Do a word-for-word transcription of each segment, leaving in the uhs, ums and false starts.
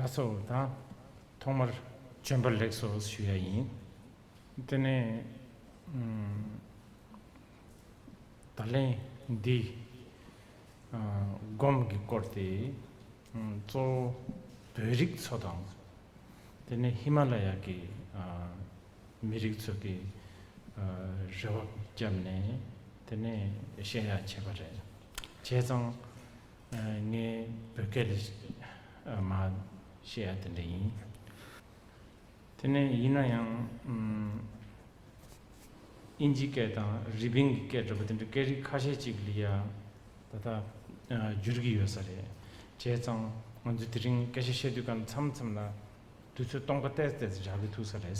ལགས་སོ། ད་ཐོག་མར་བྱོན་པ་ལེགས་སོ་ཞུ་ཡ་ཡིན། དེ་ནས་ཨམ། ད་ལན་འདི་ཨ། སྒོམ་གྱི་སྐོར་དེ་ཨམ། གཙོ་བོ་བོད་རིགས་ཚོ་དང་། དེ་ནས་ཧི་མ་ལ་ཡ་གི་ཨ། མི་རིགས་ཚོ་གི་ཨ། རེ་བ་བརྒྱབ་ནས་དེ་ནས་བཤད་ཡ་བྱས་པ་རེད། བྱས་ཙང་ཨ། ངས་བོད་སྐད་ལ་ཨ། མར་བཤད་ཡ་དེ་འདྲ་ཡིན། དེ་ནས་ཡིན་ན་ཡང་ཨམ། དབྱིན་ཇི་སྐད་དང་རི་པིན་གྱི་སྐད་འདྲ་པོ་དེ་འདྲ་སྐད་རིགས་ཁ་ཤས་ཅིག་ལ་ཡ་ད་ལྟ་ཨ། བསྒྱུར་གྱི་ཡོད་ས་རེད། བྱས་ཙང་ང་ཚོས་དེ་རིང་སྐད་ཆ་བཤད་དུས་གང་མཚམས་མཚམས་ལ་དུས་ཚོད་སྟོང་པ་ཏོག་ཙམ་ཏོག་ཙམ་བཞག་གི་ཐུག་ས་རེད།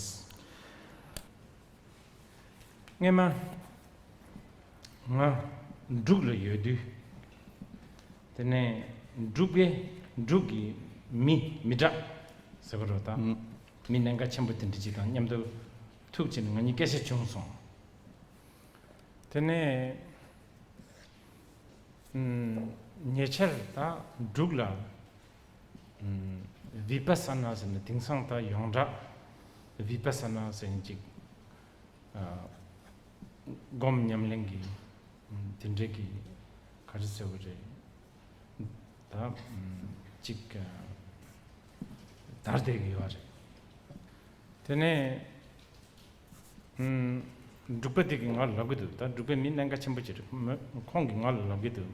སྔས་མ་ང་འབྲུག་ལ་ཡོད་དུས། དེ་ནས་འབྲུག་པའི་འབྲུག་གི་མི་མི་དྲག་ཟེར་བ་རོ་ད། ཨུམ། མི་གནད་འགག་ཆེན་པོ་དེ་འདྲ་ཅིག་དང་མཉམ་དུ་ཐུག་བྱས་ནས་ང་གཉིས་སྐད་ཆ་བྱུང་སོང་། དེ་ནས་ཨུམ། ཉེ་ཆར་ད་འབྲུག་ལ་ཨུམ། བི་པ་ས་ན་ཟེར་ནས་དེང་སང་ད་ཡོངས་གྲགས་བི་པ་ས་ན་ཟེར་མཁན་ཅིག་ཨ། སྒོམ་ཉམས་ལེན་གྱི་ཨུམ། དེ་འདྲའི་གི་ག་རེ་ཟེར་བ་རེད། ད་ཨུམ། ཅིག་ཨ། དར་བསྡད་ཀྱི་ཡོད་རེད། དེ་ནས་ཨུམ། འབྲུག་པ་དེ་གིས་ང་ལ་ལབ་ཀྱི་འདུག་ད་འབྲུག་པའི་མི་གནད་འགག་ཆེན་པོ་ཅིག་རེད། མོ་ཁོང་གིས་ང་ལ་ལབ་ཀྱི་འདུག་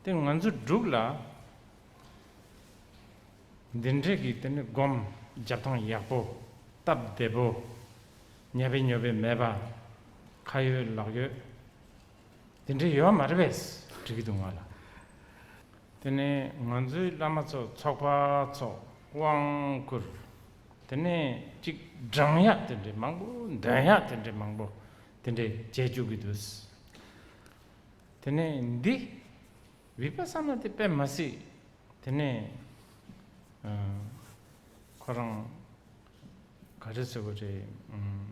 དེ་ང་ཚོ་འབྲུག་ལ་འདི་འདྲས་ཀྱི་དེ་ནི་སྒོམ་རྒྱབ་ཐང་ཡག་པོ། སྟབས་བདེ་པོ། ཉབ་པའི་ཉོབ་པའི་མེད་པ། ཁ་ཡོད་ལག་ཡོད། དེ་འདྲས་ཡོད་མ་རེད་པས་དྲིས་ཀྱི་འདུག་ང་ལ། དེ་ནས་ང་ཚོའི་བླ་མ་ཚོ་ཚོགས་པ་ཚོགས་དབང་བསྐུར། དེ་ནས་ཅིག་བགྲང་ཡག་དེ་འདྲས་མང་པོ། འདོན་ཡག་དེ་འདྲས་མང་པོ་དེ་འདྲས་བྱེད་བཅུག་གི་འདུག་དེ་ནས་འདི་བི་པ་ས་ན་དེ་དཔེ་མ་སྲིད། དེ་ནས་ཨ། ཁོ་རང་ག་རེ་ཟེར་བ་རེད། ཨུམ།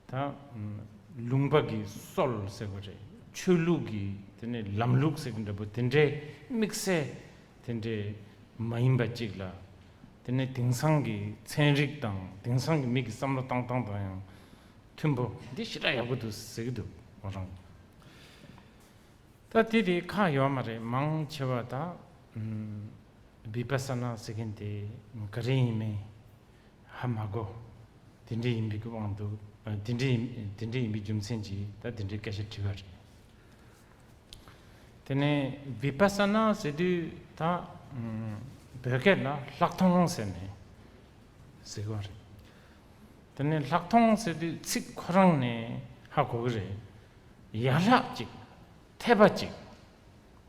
ད་ཨུམ། ལུང་པ་གི་སྲོལ་ཟེར་བ་རེད། ཆོས་ལུགས་ཀྱི་དེ་ནས་ལམ་ལུགས་ཟེར་གྱི་འདྲ་པོ་དེ་འདྲའི་དམིགས་བསལ་དེ་འདྲའི་མ་ཡིན་པ་ཅིག་ལ། དེ་ནས་དེང་སང་གི་ཚན་རིག་དང་དེང་སང་གི་མི་གི་བསམ་བློ་བཏང་སྟངས་དང་ཡང་མཐུན་པོ་འདི་ཞེ་དྲག་ཡག་པོ་འདུག་ཟེར་གྱི་འདུག་ཁོ་རང་། ད་དེ་དེ་ཁག་ཡོད་མ་རེད། མང་ཆེ་བ་ད་ཨུམ། བི་པ་ས་ན་ཟེར་མཁན་དེ་ག་རེ་ཡིན་མིན་ཧ་མ་གོ། དེ་འདྲ་ཡིན་པའི་གི་དབང་དུ། ཨ། དེ་འདྲ་ཡིན། དེ་འདྲ་ཡིན་པའི་རྒྱུ་མཚན་གྱིས་ད་དེ་འདྲའི་སྐད་ཆ་དྲིས་པ་རེད། དེ་ནས་བི་པ་ས་ན་ཟེར་དུས་ད་ཨུམ། བོད་སྐད་ལ་ལྷག་མཐོང་ཟེར་ནས་ཟེར་གྱི་ཡོད་རེད། དེ་ནས་ལྷག་མཐོང་ཟེར་དུས་ཚིག་ཁོ་རང་ནས་ཧ་གོ་གི་རེད། ཡན་ལག་ཅིག་འཐད་པ་ཅིག་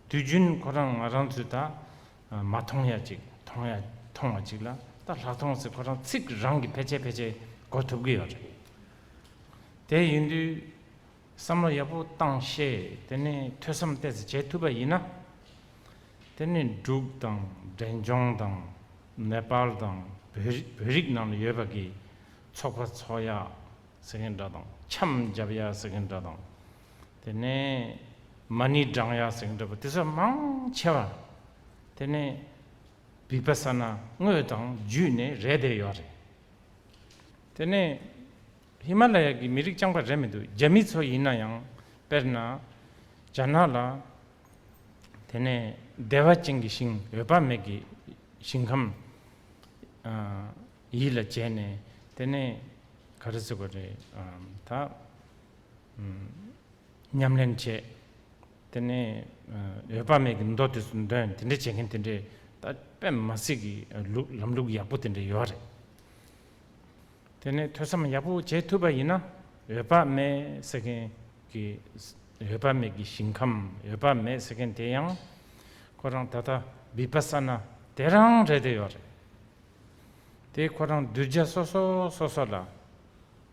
དུས་རྒྱུན་ཁོ་རང་ང་རང་ཚོས་ད་མ་མཐོང་ཡ་ཅིག་མཐོང་ཡ། མཐོང་བ་ཅིག་ལ་ད་ལྷག་མཐོང་ཟེར་ཁོ་རང་ཚིག་རང་གིས་ཕལ་ཆེར་ཕལ་ཆེར་གོ་ཐུབ་ཀྱི་ཡོད་རེད། དེ་ཡིན་དུས་བསམ་བློ་ཡག་པོ་བཏང་ཤེས། དེ་ནས་ཐོས་བསམ་ཏོག་ཙམ་བྱེད་ཐུབ་པ་ཡིན་ན། དེ་ནས་འབྲུག་དང་འབྲས་ལྗོངས་དང་ནེ་པཱལ་དང་བོད་རིགས། བོད་རིགས་ནང་ལ་ཡོད་པ་གི་ཚོགས་པ་ཚོགས་ཡག་ཟེར་མཁན་འདྲ་དང་། འཆམ་རྒྱབ་ཡག་ཟེར་མཁན་འདྲ་དང་། དེ་ནས་མ་ཎི་བགྲང་ཡག་ཟེར་མཁན་འདྲ་པོ་དེ་ཚོ་མང་ཆེ་བ་དེ་ནས་བི་པ་ས་ན་དངོས་དང་བརྒྱུད་ནས་རེད་བསྡད་ཡོད་རེད། དེ་ནས་ཧི་མ་ལ་ཡ་གི་མི་རིགས་རྐྱང་པ་རེད་མི་འདུག་རྒྱ་མི་ཚོ་ཡིན་ན་ཡང་། དཔེར་ན་རྒྱ་ནག་ལ་དེ་ནས་བདེ་བ་ཅན་གྱི་ཞིང་། འོད་དཔག་མེད་ཀྱི་ཞིང་ཁམས་ཨ། ཡིད་ལ་བྱས་ནས། དེ་ནས་ག་རེ་ཟེར་དགོས་རེད། ཨ། ད་ཨམ། ཉམས་ལེན་བྱས། དེ་ནས་ཨ། འོད་དཔག་མེད་ཀྱི་མདོ་དེ་ཚོ་འདོན། དེ་འདྲ་བྱེད་མཁན་དེ་འདྲའི་ད་དཔེ་མ་སྲིད་ཀྱི་ལུགས། ལམ་ལུགས་ཡག་པོ་དེ་འདྲ་ཡོད་རེད། དེ་ནས་ཐོས་བསམ་ཡག་པོ་བྱེད་ཐུབ་པ་ཡིན་ན། འོད་དཔག་མེད་ཟེར་མཁན་གྱི། འོད་དཔག་མེད་ཀྱི་ཞིང་ཁམས། འོད་དཔག་མེད་ཟེར་མཁན་དེ་ཡང་ཁོ་རང་ད་ལྟ་བི་པ་ས་ན་དེ་རང་རེད་བསྡད་ཡོད་རེད། དེ་ཁོ་རང་གདུལ་བྱ་སོ་སོ་སོ་སོ་ལ།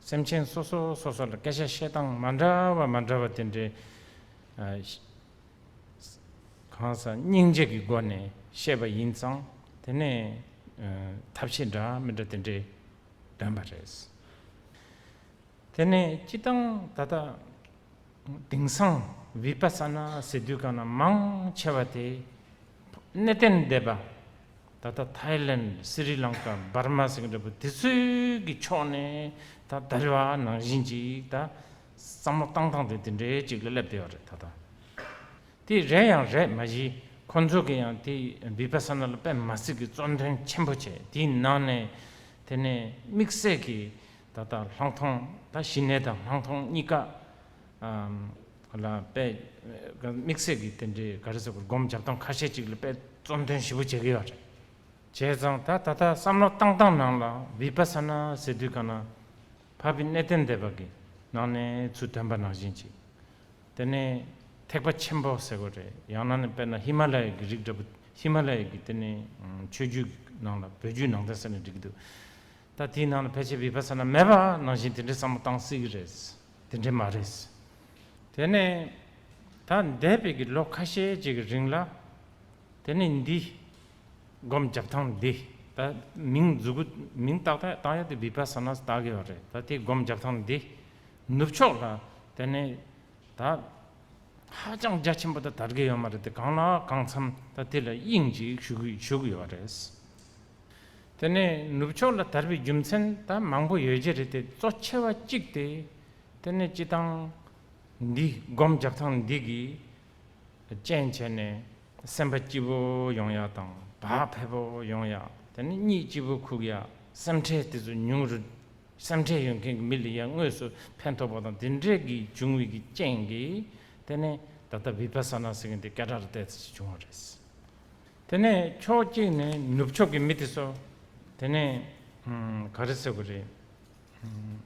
སེམས་ཅན་སོ་སོ་སོ་སོ་ལ་སྐད་ཆ་བཤད་སྟངས་མ་འདྲ་བ་མ་འདྲ་བ་དེ་འདྲའི། ཨ། གང་ཟག་སྙིང་རྗེ་གི་སྒོ་ནས་བཤད་པ་ཡིན་ཙང་། དེ་ནས་ཨ། ཐབས་ཤེས་འདྲ་མི་འདྲ་དེ་འདྲའི་འདོན་པ་རེད། དེ་ནས་སྤྱིར་བཏང་ད་ལྟ་དེང་སང་བི་པ་ས་ན་ཟེར་དུས་གང་ན་མང་ཆེ་བ་དེ་གནས་བརྟན་སྡེ་པ། ད་ལྟ་ཐའི་ལེན། སི་རི་ལང་ཀ། འབར་མ་ཟེར་གྱི་འདྲ་པོ་དེ་ཚོའི་གི་ཕྱོགས་ནས་ད་ད་རེ་བ་ནང་བཞིན་ཅིག་ད་བསམ་བློ་བཏང་སྟངས་དེ་དེ་འདྲའི་ཅིག་ལ་སླེབས་བསྡད་ཡོད་རེད། ད་ལྟ་དེ་རེད་ཡང་རེད་མ་གཞི། ཁོ་ཚོ་གི་ཡང་དེ་བི་པ་ས་ན་ལ་དཔེ་མ་སྲིད་ཀྱི་གཙོ་འདོན་ཆེན་པོ་བྱས། དེའི་ནང་ནས་དེ་ནས་དམིགས་བསལ་གྱི་ད་ལྟ་ལྷག་མཐོང་། ད་ཞི་གནས་དང་ལྷག་མཐོང་གཉིས་ཀ་ཨམ། ལ་དཔེ་དམིགས་བསལ་གྱི་དེ་འདྲའི་ག་རེ་ཟེར་དགོས། སྒོམ་རྒྱབ་སྟངས་ཁ་ཤས་ཅིག་ལ་དཔེ་གཙོ་འདོན་ཞེ་པོ་བྱེད་ཀྱི་ཡོད་རེད། བྱས་ཙང་ད་ད་ལྟ་བསམ་བློ་བཏང་སྟངས་ནང་ལ་བི་པ་ས་ན་ཟེར་དུས་ག་ན་བྷ་བི་ནེ་ཏན་དེ་བ་གི་ནང་ནས་ཚུར་ཐོན་པ་ནང་བཞིན་ཅིག་དེ་ནས་ཐེག་པ་ཆེན་པོ་ཟེར་དགོས་རེད། ཡང་ན་ནི་དཔེར་ན་ཧི་མ་ལ་ཡ་གི་རིགས་འདྲ་པོ། ཧི་མ་ལ་ཡ་གི་དེ་ནས་ཆོས་བརྒྱུད་ནང་ལ། བོད་བརྒྱུད་ནང་བསྟན་ཟེར་ན་འགྲིག་གི་འདུག་ད་དེའི་ནང་ལ་ཕལ་ཆེར་བི་པ་ས་ན་མེད་པ་ནང་བཞིན་དེ་འདྲའི་བསམ་བློ་བཏང་སྲིད་ཀྱི་རེད། དེ་འདྲའི་མ་རེད། དེ་ནས་ད་འདས་པའི་གི་ལོ་ཁ་ཤས་ཅིག་གི་རིང་ལ་དེ་ནས་འདི་སྒོམ་རྒྱབ་སྟངས་འདི། ད་མིང་མཛུབ་གུ་མིང་ཏག་ཏག་བཏགས་ཡ་དེ་བི་པ་ས་ན་བཏགས་ཀྱི་ཡོད་རེད། ད་དེ་སྒོམ་རྒྱབ་སྟངས་འདི་ནུབ་ཕྱོགས་ལ་དེ་ནས་ད་ཧ་ཅང་རྒྱ་ཆེན་པོ་ད་དར་གྱི་ཡོད་མ་རེད་དེ། གང་ལ་གང་འཚམ་ད་དེ་ལ་དབྱིངས་ཅིག་ཞུ་གི་ཞུ་གི་ཡོད་རེད། དེ་ནས་ནུབ་ཕྱོགས་ལ་དར་བའི་རྒྱུ་མཚན་ད་མང་པོ་ཡོད་ཀྱི་རེད་དེ། གཙོ་ཆེ་བ་གཅིག་དེ་དེ་ནས་སྤྱི་བཏང་འདི་སྒོམ་རྒྱབ་སྟངས་འདི་གི་རྐྱེན་བྱས་ནས་སེམས་པ་སྐྱིད་པོ་ཡོང་ཡ་དང་། བག་ཕེབས་པོ་ཡོང་ཡ། དེ་ནས་གཉིད་སྐྱིད་པོ་ཁུག་ཡ། སེམས་ཁྲལ་དེ་ཚོ་ཉུང་རུ། སེམས་ཁྲལ་ཡོད་མཁན་གྱི་མི་ལ་ཡང་དངོས་སུ་ཕན་ཐོགས་པ་དང་། དེ་འདྲས་ཀྱི་བྱུང་བའི་གི་རྐྱེན་གྱིས་དེ་ནས་ད་ལྟ་བི་པ་ས་ན་ཟེར་མཁན་དེ་སྐད་གྲགས་རེ་ཏོག་ཙམ་ཅིག་བྱུང་བ་རེད། དེ་ནས་ཕྱོགས་གཅིག་ནས་ནུབ་ཕྱོགས་ཀྱི་མི་དེ་ཚོ་དེ་ནས་ཨམ། ག་རེ་ཟེར་དགོས་རེད། ཨམ།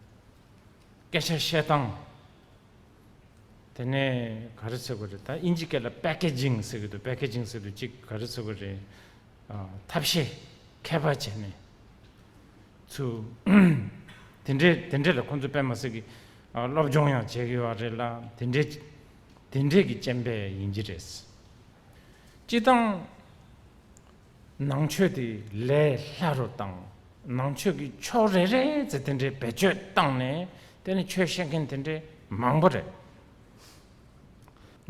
སྐད་ཆ་བཤད་སྟངས། དེ་ནས་ག་རེ་ཟེར་དགོས་རེད། ད་དབྱིན་ཇི་སྐད་ལ་པེ་ཀེ་ཇིང་ཟེར་གྱི་འདུག་པེ་ཀེ་ཇིང་ཟེར་དུས་གཅིག་ག་རེ་ཟེར་དགོས་རེད། ཨ། ཐབས་ཤེས་མཁས་པ་བྱས་ནས་ཚུར་དེ་འདྲས་དེ་འདྲས་ལ་ཁོང་ཚོ་དཔེ་མ་སྲིད་ཀྱི་ཨ། སློབ་སྦྱོང་ཡང་བྱེད་ཀྱི་ཡོད་རེད་ལ། དེ་འདྲས་དེ་འདྲས་ཀྱི་རྐྱེན་པས་ཡིན་གྱི་རེད། སྤྱིར་བཏང་ནང་ཆོས་དེ་ལས་སླ་རུ་བཏང་། ནང་ཆོས་ཀྱི་ཕྱོགས་རེ་རེ་ཙམ་དེ་འདྲའི་བེད་སྤྱོད་བཏང་ནས་དེ་ནི་ཆོས་བཤད་མཁན་དེ་འདྲའི་མང་པོ་རེད།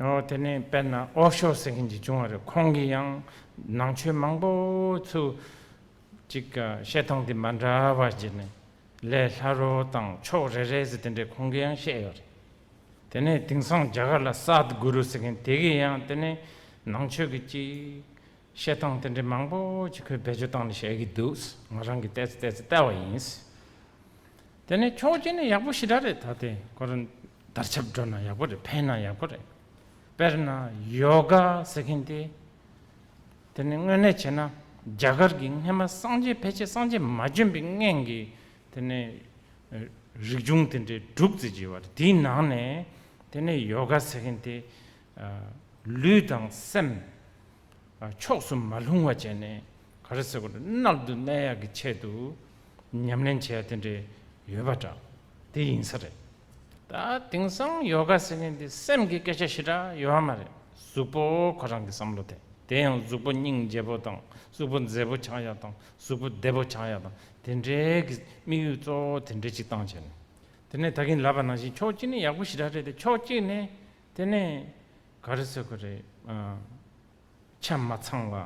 ཨོ། དེ་ནས་དཔེར་ན་ཨོ་ཤོ་ཟེར་མཁན་ཅིག་བྱུང་བ་རེད། ཁོང་གིས་ཡང་ནང་ཆོས་མང་པོ་ཚུར་ཅིག་བཤད་སྟངས་དེ་མ་འདྲ་བ་བྱས་ནས་ལས་སླ་རུ་དང་ཕྱོགས་རེ་རེ་ཟེར་དེ་འདྲའི་ཁོང་གིས་ཡང་བཤད་ཡོད་རེད། དེ་ནས་དེང་སང་རྒྱ་གར་ལ་སཱད་གུ་རུ་ཟེར་མཁན་དེ་གིས་ཡང་དེ་ནས་ནང་ཆོས་ཀྱི་ཅིག་བཤད་སྟངས་དེ་འདྲའི་མང་པོ་ཅིག་ཁོས་བེད་སྤྱོད་བཏང་ནས་བཤད་ཀྱི་འདུག་ང་རང་གིས་ཏོག་ཙམ་ཏོག་ཙམ་བལྟས་པ་ཡིན། དེ་ནས་ཕྱོགས་གཅིག་ནས་ཡག་པོ་ཞེ་དྲག་རེད། ད་དེ་ཁོ་རང་དར་ཁྱབ་འགྲོ་ན་ཡག་པོ་རེད། ཕན་ན་ཡག་པོ་རེད། དཔེར་ན་ཡོ་ག་ཟེར་མཁན་དེ། དེ་ནི་དངོས་གནས་བྱས་ན་རྒྱ་གར་གྱི་སྔན་མ་སངས་རྒྱས། ཕལ་ཆེར་སངས་རྒྱས་མ་བྱོན་པའི་སྔན་གྱི་དེ་ནས་རིག་གཞུང་དེ་འདྲའི་དྲུག་ཙམ་ཅིག་ཡོད་པ་རེད། དེའི་ནང་ནས་དེ་ནས་ཡོ་ག་ཟེར་མཁན་དེ་ལུས་དང་སེམས་ཕྱོགས་སུ་མ་ལྷུང་བ་བྱས་ནས་ག་རེ་ཟེར་དགོས་རེད། མནལ་དུ་གནས་ཡག་གི་ཆེད་དུ་ཉམས་ལེན་བྱེད་ཡ་དེ་འདྲའི་ཡོད་པ་འདྲ། དེ་ཡིན་ས་རེད། ད་དེང་སང་ཡོ་ག་ཟེར་མཁན་དེ་སེམས་ཀྱི་སྐད་ཆ་ཞེ་དྲག་ཡོད་མ་རེད། གཟུགས་པོ་ཁོ་རང་གི་བསམ་བློ་དེ། དེ་ཡང་གཟུགས་པོ་སྙིང་རྗེ་པོ་དང་། གཟུགས་པོ་མཛེས་པོ་ཆགས་ཡག་དང་། གཟུགས་པོ་བདེ་པོ་ཆགས་ཡག་དང་། དེ་འདྲའི་གི་དམིགས་ཡུལ་གཙོ་བོ་དེ་འདྲའི་ཅིག་བཏང་བྱས་ནས། དེ་ནས་ད་གིན་ལབ་པ་ནང་བཞིན་ཕྱོགས་གཅིག་ནས་ཡག་པོ་ཞེ་དྲག་རེད་དེ། ཕྱོགས་གཅིག་ནས་དེ་ནས་ག་རེ་ཟེར་དགོས་རེད། ཨ། ཆ་མ་ཚང་བ།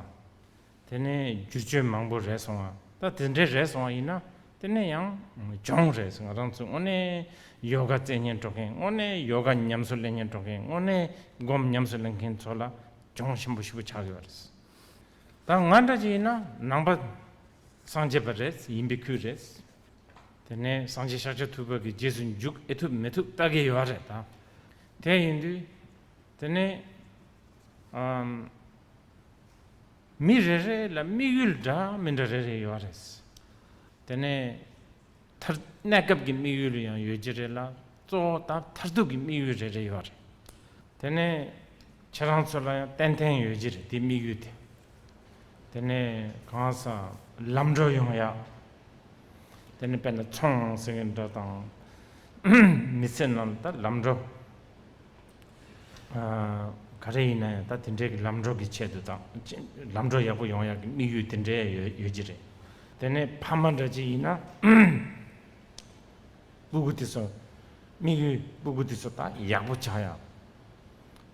དེ་ནས་བསྒྱུར་བཅོས་མང་པོ་རེད་སོང་བ། ད་དེ་འདྲའི་རེད་སོང་བ་ཡིན་ན་དེ་ནས་ཡང་གྱོང་རེད་ཟེར། ང་རང་ཚོ་དངོས་གནས་ཡོ་ག་རྩེད་མཁན་འགྲོ་མཁན། དངོས་གནས་ཡོ་ག་ཉམས་གསོ་ལེན་མཁན་འགྲོ་མཁན། དངོས་གནས་སྒོམ་ཉམས་གསོ་ལེན་མཁན་ཚོ་ལ་གྱོང་ཆེན་པོ་ཞེ་པོ་ཆགས་ཀྱི་ཡོད་རེད། ད་ང་འདྲ་ཅིག་ཡིན་ན་ནང་པ་སངས་རྒྱས་པ་རེད། ཡིན་པའི་ཁུལ་རེད། དེ་ནས་སངས་རྒྱས་ཤཱཀྱ་ཐུབ་པ་གི་རྗེས་སུ་འཇུག་ཨེ་ཐུབ་མི་ཐུབ་ལྟ་གི་ཡོད་རེད་ད། དེ་ཡིན་དུས་དེ་ནས་ཨམ། མི་རེ་རེ་ལ་དམིགས་ཡུལ་འདྲ་མི་འདྲ་རེ་རེ་ཡོད་རེད། དེ་ནས་མཐར་གནས་སྐབས་ཀྱི་དམིགས་ཡུལ་ཡང་ཡོད་ཀྱི་རེད་ལ། གཙོ་བོ་ད་མཐར་ཐུག་གི་དམིགས་ཡུལ་རེ་རེ་ཡོད་རེད། དེ་ནས་ཁྱེད་རང་ཚོ་ལ་ཡང་ཏན་ཏན་ཡོད་ཀྱི་རེད་དེ་དམིགས་ཡུལ་དེ། དེ་ནས་གང་ཟག་ལམ་འགྲོ་ཡོང་ཡག་དེ་ནི་དཔེར་ན་ཚོང་ཟེར་མཁན་འདྲ་དང་། མི་ཚེ་ནང་ད་ལམ་འགྲོ། ཨ། ག་རེ་ཡིན་ན་ཡང་ད་དེ་འདྲའི་གི་ལམ་འགྲོ་གི་ཆེད་དུ་དང་། ལམ་འགྲོ་ཡག་པོ་ཡོང་ཡག་གི་དམིགས་ཡུལ་དེ་འདྲའི་ཡོད་ཡོད་ཀྱི་རེད། དེ་ནས་ཕ་མ་འདྲ་ཅིག་ཡིན་ན། སྤུ་གུ་དེ་ཚོ་དམིགས་ཡུལ། སྤུ་གུ་དེ་ཚོ་ད་ཡག་པོ་ཆགས་ཡག་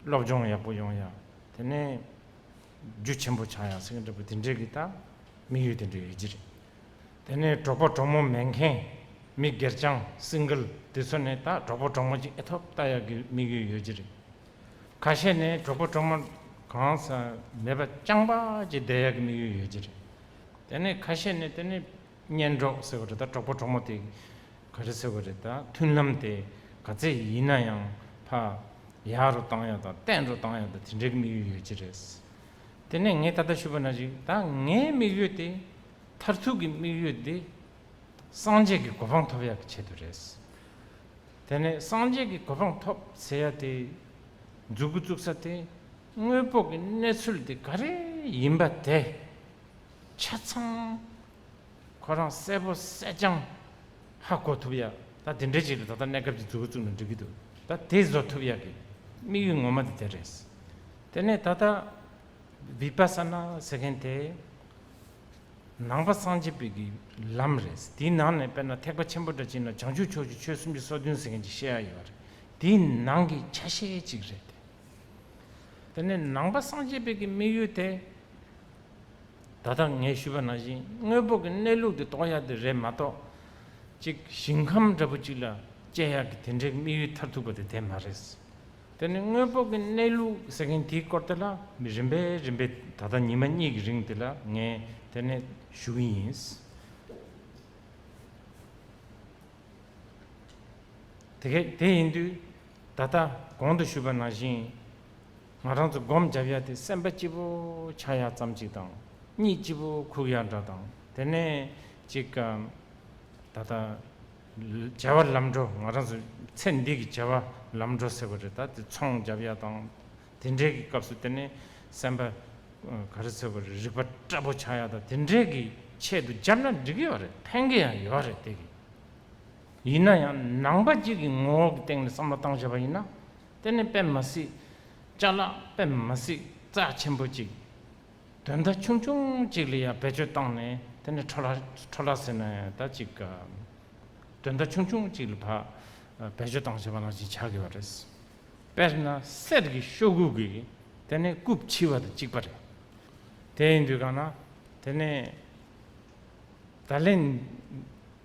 སློབ་སྦྱོང་ཡག་པོ་ཡོང་ཡག་དེ་ནས་རྒྱུ་ཆེན་པོ་ཆགས་ཡག་ཟེར་མཁན་འདྲ་པོ་དེ་འདྲའི་གི་ད་ དམིགས་ཡུལ་དེ་འདྲ་ཡོད་ཀྱི་རེད། དེ་ནས་གྲོགས་པོ་གྲོགས་མོ་མེད་མཁན། མི་སྒེར་རྐྱང་སིང་གལ་དེ་ཚོ་ནས་ད་གྲོགས་པོ་གྲོགས་མོ་ཅིག་ཨེ་ཐོབ་ལྟ་ཡག་གི་དམིགས་ཡུལ་ཡོད་ཀྱི་རེད། ཁ་ཤས་ནས་གྲོགས་པོ་གྲོགས་མོ་གང་ཟག་མེད་པ་རྐྱང་པ་ཅིག་བསྡད་ཡག་གི་དམིགས་ཡུལ་ཡོད་ཀྱི་རེད། དེ་ནས་ཁ་ཤས་ནས་དེ་ནས་གཉེན་གྲོགས་ཟེར་བ་རེད། ད་གྲོགས་པོ་གྲོགས་མོ་དེ་ག་རེ་ཟེར་བ་རེད། ད་མཐུན་ལམ་དེ་ག་ཚད་ཡིན་ན་ཡང་ཕར་ཡག་རུ་བཏང་ཡག་དང་བརྟན་རུ་བཏང་ཡག་དང་དེ་འདྲའི་དམིགས་ཡུལ་ཡོད་ཀྱི་རེད། དེ་ནས་ངས་ད་ལྟ་ཞུས་པ་ནང་བཞིན་ད་ངའི་དམིགས་ཡུལ་དེ། མཐར་ཐུག་གི་དམིགས་ཡུལ་དེ་སངས་རྒྱས་ཀྱི་གོ་འཕང་ཐོབ་ཡག་གི་ཆེད་དུ་རེད། དེ་ནས་སངས་རྒྱས་ཀྱི་གོ་འཕང་ཐོབ་ཟེར་ཡག་དེ་མཛུབ་གུ་བཙུགས་ས་དེ་དངོས་པོ་གི་གནས་ཚུལ་དེ་ག་རེ་ཡིན་པ་དེ་ཆ་ཚང་ཁོ་རང་གསལ་པོ་གསལ་རྐྱང་ཧ་གོ་ཐུབ་ཡ། ད་དེ་འདྲའི་ཅིག་ལ་ད་ལྟ་གནས་སྐབས་ཀྱི་མཛུབ་གུ་བཙུགས་ན་འགྲིག་གི་འདུག་ད་དེ་བཟོ་ཐུབ་ཡ་གི་དམིགས་ཡུལ་ངོ་མ་དེ་དེ་རེད། དེ་ནས་ད་ལྟ་བི་པ་ས་ན་ཟེར་མཁན་དེ་ནང་པ་སངས་རྒྱས་པའི་གི་ལམ་རེད། དེའི་ནང་ནས་དཔེར་ན་ཐེག་པ་ཆེན་པོ་འདྲ་ཅིག་ན་བྱང་ཆུབ་ཕྱོགས་ཀྱི་ཆོས་སུམ་ཅུ་སོ་བདུན་ཟེར་མཁན་ཅིག་བཤད་ཡ་ཡོད་རེད། དེའི་ནང་གི་ཆ་ཤས་ཅིག་རེད། དེ་ནས་ནང་པ་སངས་རྒྱས་པའི་གི་དམིགས་ཡུལ་དེ། ད་ལྟ་ངས་ཞུས་པ་ནང་བཞིན་དངོས་པོ་གི་གནས་ལུགས་དེ་རྟོགས་ཡ་དེ་རེད་མ་གཏོགས། གཅིག་ཞིང་ཁམས་འདྲ་པོ་ཅིག་ལ་སྐྱེ་ཡག་གི་དེ་འདྲའི་དམིགས་ཡུལ་མཐར་ཐུག་པ་དེ་དེ་མ་རེད། དེ་ནི་དངོས་པོ་གི་གནས་ལུགས་ཟེར་མཁན་དེའི་སྐོར་དེ་ལ་མི་རིམ་པས་རིམ་པས་ད་ལྟ་ཉི་མ་གཉིས་ཀྱི་རིང་དེ་ལ་ངས་དེ་ནས་ཞུ་གི་ཡིན། དེ་ག་དེ་ཡིན་དུས་ད་ལྟ་གོང་དུ་ཞུས་པ་ནང་བཞིན་ང་རང་ཚོ་སྒོམ་རྒྱབ་ཡ་དེ་སེམས་པ་སྐྱིད་པོ་ཆགས་ཡ་ཙམ་ཅིག་དང་གཉིད་སྐྱིད་པོ་ཁུག་ཡ་འདྲ་དང་དེ་ནས་ཅིག་ད་ལྟ་བྱ་བ་ལམ་འགྲོ་ང་རང་ཚོ་ཚེ་འདི་གི་བྱ་བ་ལམ་འགྲོ་ཟེར་བ་རེད། ད་དེ་ཚོང་རྒྱབ་ཡ་དང་དེ་འདྲའི་གི་སྐབས་སུ་དེ་ནས་སེམས་པ་ག་རེ་ཟེར་བ་རེད། རིག་པ་སྐྲག་པོ་ཆགས་ཡ་དང་དེ་འདྲའི་གི་ཆེད་དུ་རྒྱབ་ན་འགྲིག་གི་ཡོད་རེད། ཕན་གི་ཡང་ཡོད་རེད། དེ་གི་ཡིན་ན་ཡང་ནང་པ་གཅིག་གི་ངོ་བོ་གི་སྟེང་ནས་བསམ་བློ་བཏང་བྱས་པ་ཡིན་ན་དེ་ནི་དཔེ་མ་སྲིད་ཅ་ལག་དཔེ་མ་སྲིད་རྩ་ཆེན་པོ་གཅིག་དོན་དག་ཆུང་ཆུང་གཅིག་ལ་ཡང་བེད་སྤྱོད་བཏང་ནས་དེ་ནི་འཕྲོ་བརླག་འཕྲོ་བརླག་ཟེར་ན་ཡང་ད་གཅིག་དོན་དག་ཆུང་ཆུང་གཅིག་ལ་ཕར་བེད་སྤྱོད་བཏང་བྱས་པ་ནང་བཞིན་ཆགས་ཀྱི་ཡོད་རེད། དཔེར་ན་གསེར་གྱི་ཤོག་གུ་གི་དེ་ནི་རྐུབ་ཕྱེ་བ་དང་གཅིག་པ་རེད། དེ་ཡིན་དུས་གང་ན་དེ་ནི། ད་ལན་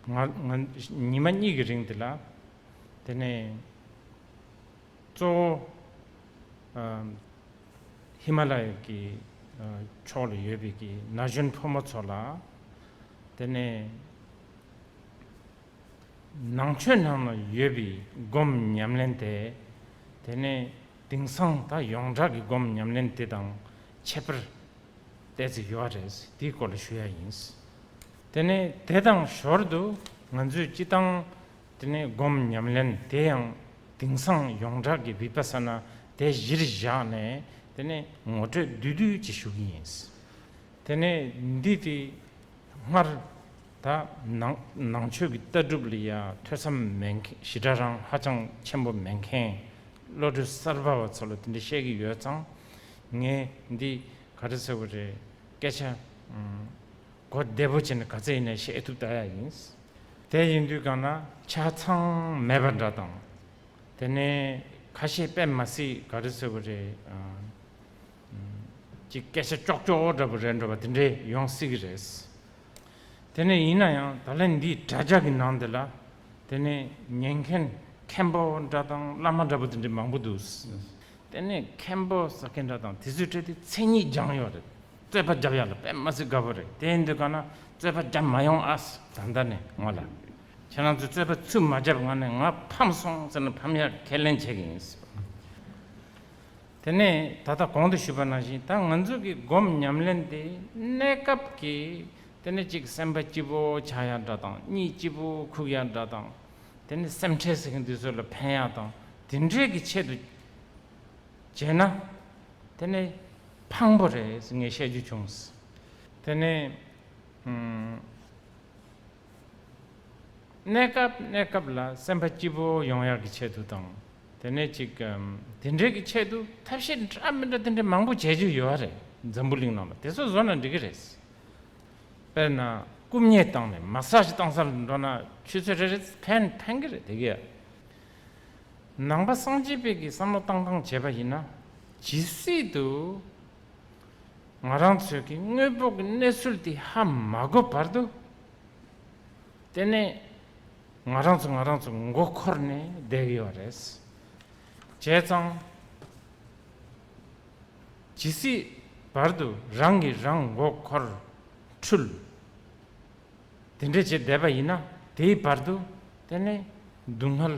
ང་ང་ཉི་མ་གཉིས་ཀྱི་རིང་དེ་ལ་དེ་ནས་གཙོ་བོ་ཧི་མ་ལ་ཡ་གི་ཕྱོགས་ལ་ཡོད་པའི་གི་ན་གཞོན་ཕོ་མོ་ཚོ་ལ་དེ་ནས་ནང་ཆོས་ནང་ལ་ཡོད་པའི་སྒོམ་ཉམས་ལེན་དེ་དེ་ནས་དེང་སང་ད་ཡོངས་གྲགས་ཀྱི་སྒོམ་ཉམས་ལེན་དེ་དང་ཁྱད་པར་ཏོག་ཙམ་ཡོད་རེད། དེའི་སྐོར་ལ་ཞུ་ཡ་ཡིན། དེ་ནས་དེ་དང་ཞོར་དུ་ང་ཚོས་སྤྱི་བཏང་དེ་ནས་སྒོམ་ཉམས་ལེན་དེ་ཡང་དེང་སང་ཡོངས་གྲགས་ཀྱི་བི་པ་ས་ན་དེ་གཞིར་བཞག་ནས་དེ་ནས་ངོ་སྤྲོད་བསྡུས་བསྡུས་ཅིག་ཞུ་གི་ཡིན། དེ་ནས་འདི་དེ་སྔར་ད་ནང་ནང་ཆོས་ཀྱི་ལྟ་གྲུབ་ལ་ཡ་ཐོས་བསམ་མེད་མཁན་ཞེ་དྲག་རང་ཧ་ཅང་ཆེན་པོ་མེད་མཁན་བློ་གྲོས་གསར་པ་བ་ཚོ་ལ་དེ་འདྲ་བཤད་ཀྱི་ཡོད་ཙང་ངས་འདི་ག་རེ་ཟེར་བ་རེད། སྐད་ཆ་གོ་བདེ་པོ་བྱས་ནས་ག་ཚད་ཡིན་ནའི་བཤད་ཐུབ་ད་ཡ་ཡིན། དེ་ཡིན་དུས་གང་ན་ཆ་ཚང་མེད་པ་འདྲ་དང་། དེ་ནས་ཁ་ཤས་དཔེ་མ་སྲིད་ག་རེ་ཟེར་བ་རེད། ཅིག་སྐད་ཆ་ཀྱོག་ཀྱོག་འདྲ་པོ་རེད་འགྲོ་བ་དེ་འདྲས་ཡོང་སྲིད་ཀྱི་རེད། དེ་ནས་ཡིན་ན་ཡང་ད་ལན་འདིའི་དྲ་རྒྱ་གི་ནང་དེ་ལ་དེ་ནས་ཉན་མཁན་མཁན་པོ་འདྲ་དང་བླ་མ་འདྲ་པོ་དེ་འདྲས་མང་པོ་འདུག་དེ་ནས་མཁན་པོ་ཟེར་མཁན་འདྲ་དང་དེ་ཚོའི་གྲས་དེ་མཚན་ཉིད་སྦྱངས་ཡོད་རེད། རྩོད་པ་རྒྱབ་ཡག་ལ་དཔེ་མ་སྲིད་དགའ་པོ་རེད། དེ་ཡིན་དུས་གང་ན་རྩོད་པ་རྒྱབ་མ་ཡོང་ཨ། ད་ལྟ་ནས་ངོ་ལ་ཁྱེད་རང་ཚོས་རྩོད་པ་ཚུར་མ་རྒྱབ་སྔོན་ནས་ང་ཕམ་སོང་ཟེར་ན་ཕམ་ཡག་ཁས་ལེན་བྱེད་ཀྱི་ཡིན། དེ་ནས་ད་ལྟ་གོང་དུ་ཞུས་པ་ནང་བཞིན་ད་ང་ཚོ་གི་སྒོམ་ཉམས་ལེན་དེ་གནས་སྐབས་ཀྱི་དེ་ནས་གཅིག་སེམས་པ་སྐྱིད་པོ་ཆགས་ཡག་འདྲ་དང་གཉིད་སྐྱིད་པོ་ཁུག་ཡག་འདྲ་དང་དེ་ནས་སེམས་ཁྲལ་ཟེར་མཁན་དེ་ཚོ་ལ་ཕན་ཡག་དང་དེ་འདྲས་ཀྱི་ཆེད་དུ་བྱས་ན་དེ་ནས་ཕངས་པོ་རེད་ཟེར་ངས་བཤད་རྒྱུ་བྱུང་། དེ་ནས་ཨུམ། གནས་སྐབས་གནས་སྐབས་ལ་སེམས་པ་སྐྱིད་པོ་ཡོང་ཡག་གི་ཆེད་དུ་དང་། དེ་ནས་ཅིག་ཨམ། དེ་འདྲའི་གི་ཆེད་དུ་ཐབས་ཤེས་འདྲ་མི་འདྲ་དེ་འདྲ་མང་པོ་བྱེད་རྒྱུ་ཡོད་རེད། འཛམ་བུ་གླིང་ནང་ལ་དེ་ཚོ་བཟོ་ན་འགྲིག་གི་རེད། དཔེར་ན་རྐུབ་བརྙན་བཏང་ནས་མ་སཱ་ཇི་བཏང་སར་འགྲོ་ན་ཆུ་ཚོད་རེ་རེ་ཕན་ཕན་གི་རེད་དེ་གི། ནང་པ་སངས་རྒྱས་པའི་གི་བསམ་བློ་བཏང་སྟངས་བྱས་པ་ཡིན་ན་ཇི་སྲིད་དུ། ང་རང་ཚོའི་གི་དངོས་པོ་གི་གནས་ཚུལ་དེ་ཧ་མ་གོ་བར་དུ། དེ་ནས་ང་རང་ཚོ་ང་རང་ཚོ་མགོ་འཁོར་ནས་བསྡད་ཀྱི་ཡོད་རེད། བྱས་ཙང་། ཇི་སྲིད་བར་དུ་རང་གིས་རང་མགོ་འཁོར་འཁྲུལ། དེ་འདྲས་བྱས་བསྡད་པ་ཡིན་ན། དེའི་བར་དུ་དེ་ནས་སྡུག་བསྔལ་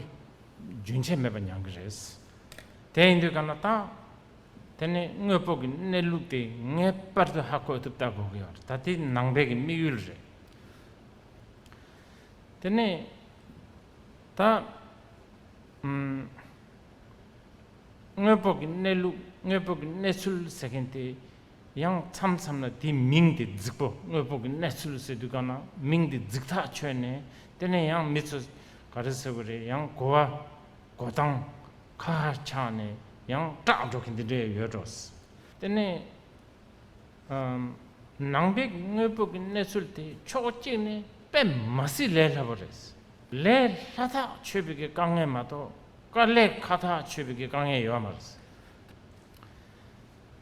རྒྱུན་ཆད་མེད་པ་མྱོང་གི་རེད། དེ་ཡིན་དུས་ག་ན་ད། དེ་ནས་དངོས་པོ་གི་གནས་ལུགས་དེ་ངེས་པར་དུ་ཧ་གོ་ཐུབ་ལྟ་དགོས་ཀྱི་ཡོད་རེད། ད་དེ་ནང་པའི་གི་དམིགས་ཡུལ་རེད། དེ་ནས་ད། ཨམ། དངོས་པོ་གི་གནས་ལུགས། དངོས་པོ་གི་གནས་ཚུལ་ཟེར་མཁན་དེ། ཡང་མཚམས་མཚམས་ལ་དེའི་མིང་དེ་རྫིག་པོ། དངོས་པོ་གི་གནས་ཚུལ་ཟེར་དུས་ག་ན་མིང་དེ་རྫིག་ཐག་ཆོད་ནས། དེ་ནས་ཡང་མི་ཚོ་ག་རེ་ཟེར་དགོས་རེད། ཡང་གོ་བ། གོ་སྟངས་ཁ་ཁ་ཆགས་ནས་ཡང་སྐྲག་འགྲོ་མཁན་དེ་འདྲས་ཡོད་འགྲོ། དེ་ནས། ཨམ། ནང་པའི་དངོས་པོ་གི་གནས་ཚུལ་དེ་ཕྱོགས་གཅིག་ནས་དཔེ་མ་སྲིད་ལས་སླ་པོ་རེད། ལས་སླ་ཐག་ཆོད་པའི་གི་དཀའ་ངལ་མ་གཏོགས་དཀའ་ལས་ཁག་ཐག་ཆོད་པའི་གི་དཀའ་ངལ་ཡོད་མ་རེད།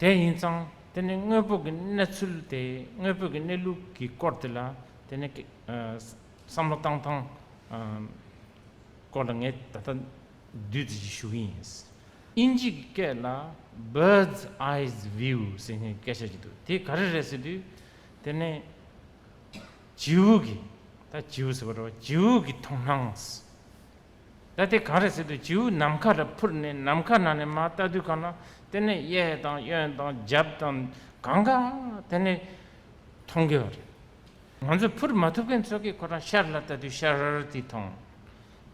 དེ་ཡིན་ཙང་དེ་ནི་དངོས་པོ་གི་གནས་ཚུལ་དེ། དངོས་པོ་གི་གནས་ལུགས་ཀྱི་སྐོར་དེ་ལ་དེ་ནི། ཨ། བསམ་བློ་བཏང་སྟངས། ཨ། སྐོར་ལ་ངས་ད་ལྟ་བསྡུས་ཙམ་ཞིག་ཞུ་གི་ཡིན། དབྱིན་ཇི་གི་སྐད་ལ་bird's eye view ཟེར་མཁན་སྐད་ཆ་ཅིག་འདུག་དེ་ག་རེ་རེད་ཟེར་དུས། དེ་ནས་བྱིའུ་གི། ད་བྱིའུ་ཟེར་བ་རེད་བ། བྱིའུ་གི་མཐོང་སྣང་། ད་དེ་གང་རེད་ཟེར་དུས། བྱིའུ་ནམ་མཁའ་ལ་འཕུར་ནས་ནམ་མཁའ་ནང་ནས་མར་ལྟ་དུས་གང་ན། དེ་ནས་གཡས་དང་གཡོན་དང་རྒྱབ་དང་གང་ག་དེ་ནས་མཐོང་གི་ཡོད་རེད། ང་ཚོས་འཕུར་མ་ཐུབ་མཁན་ཚོ་གིས་ཁོ་རང་ཤར་ལ་ལྟ་དུས་ཤར་དེ་མཐོང་།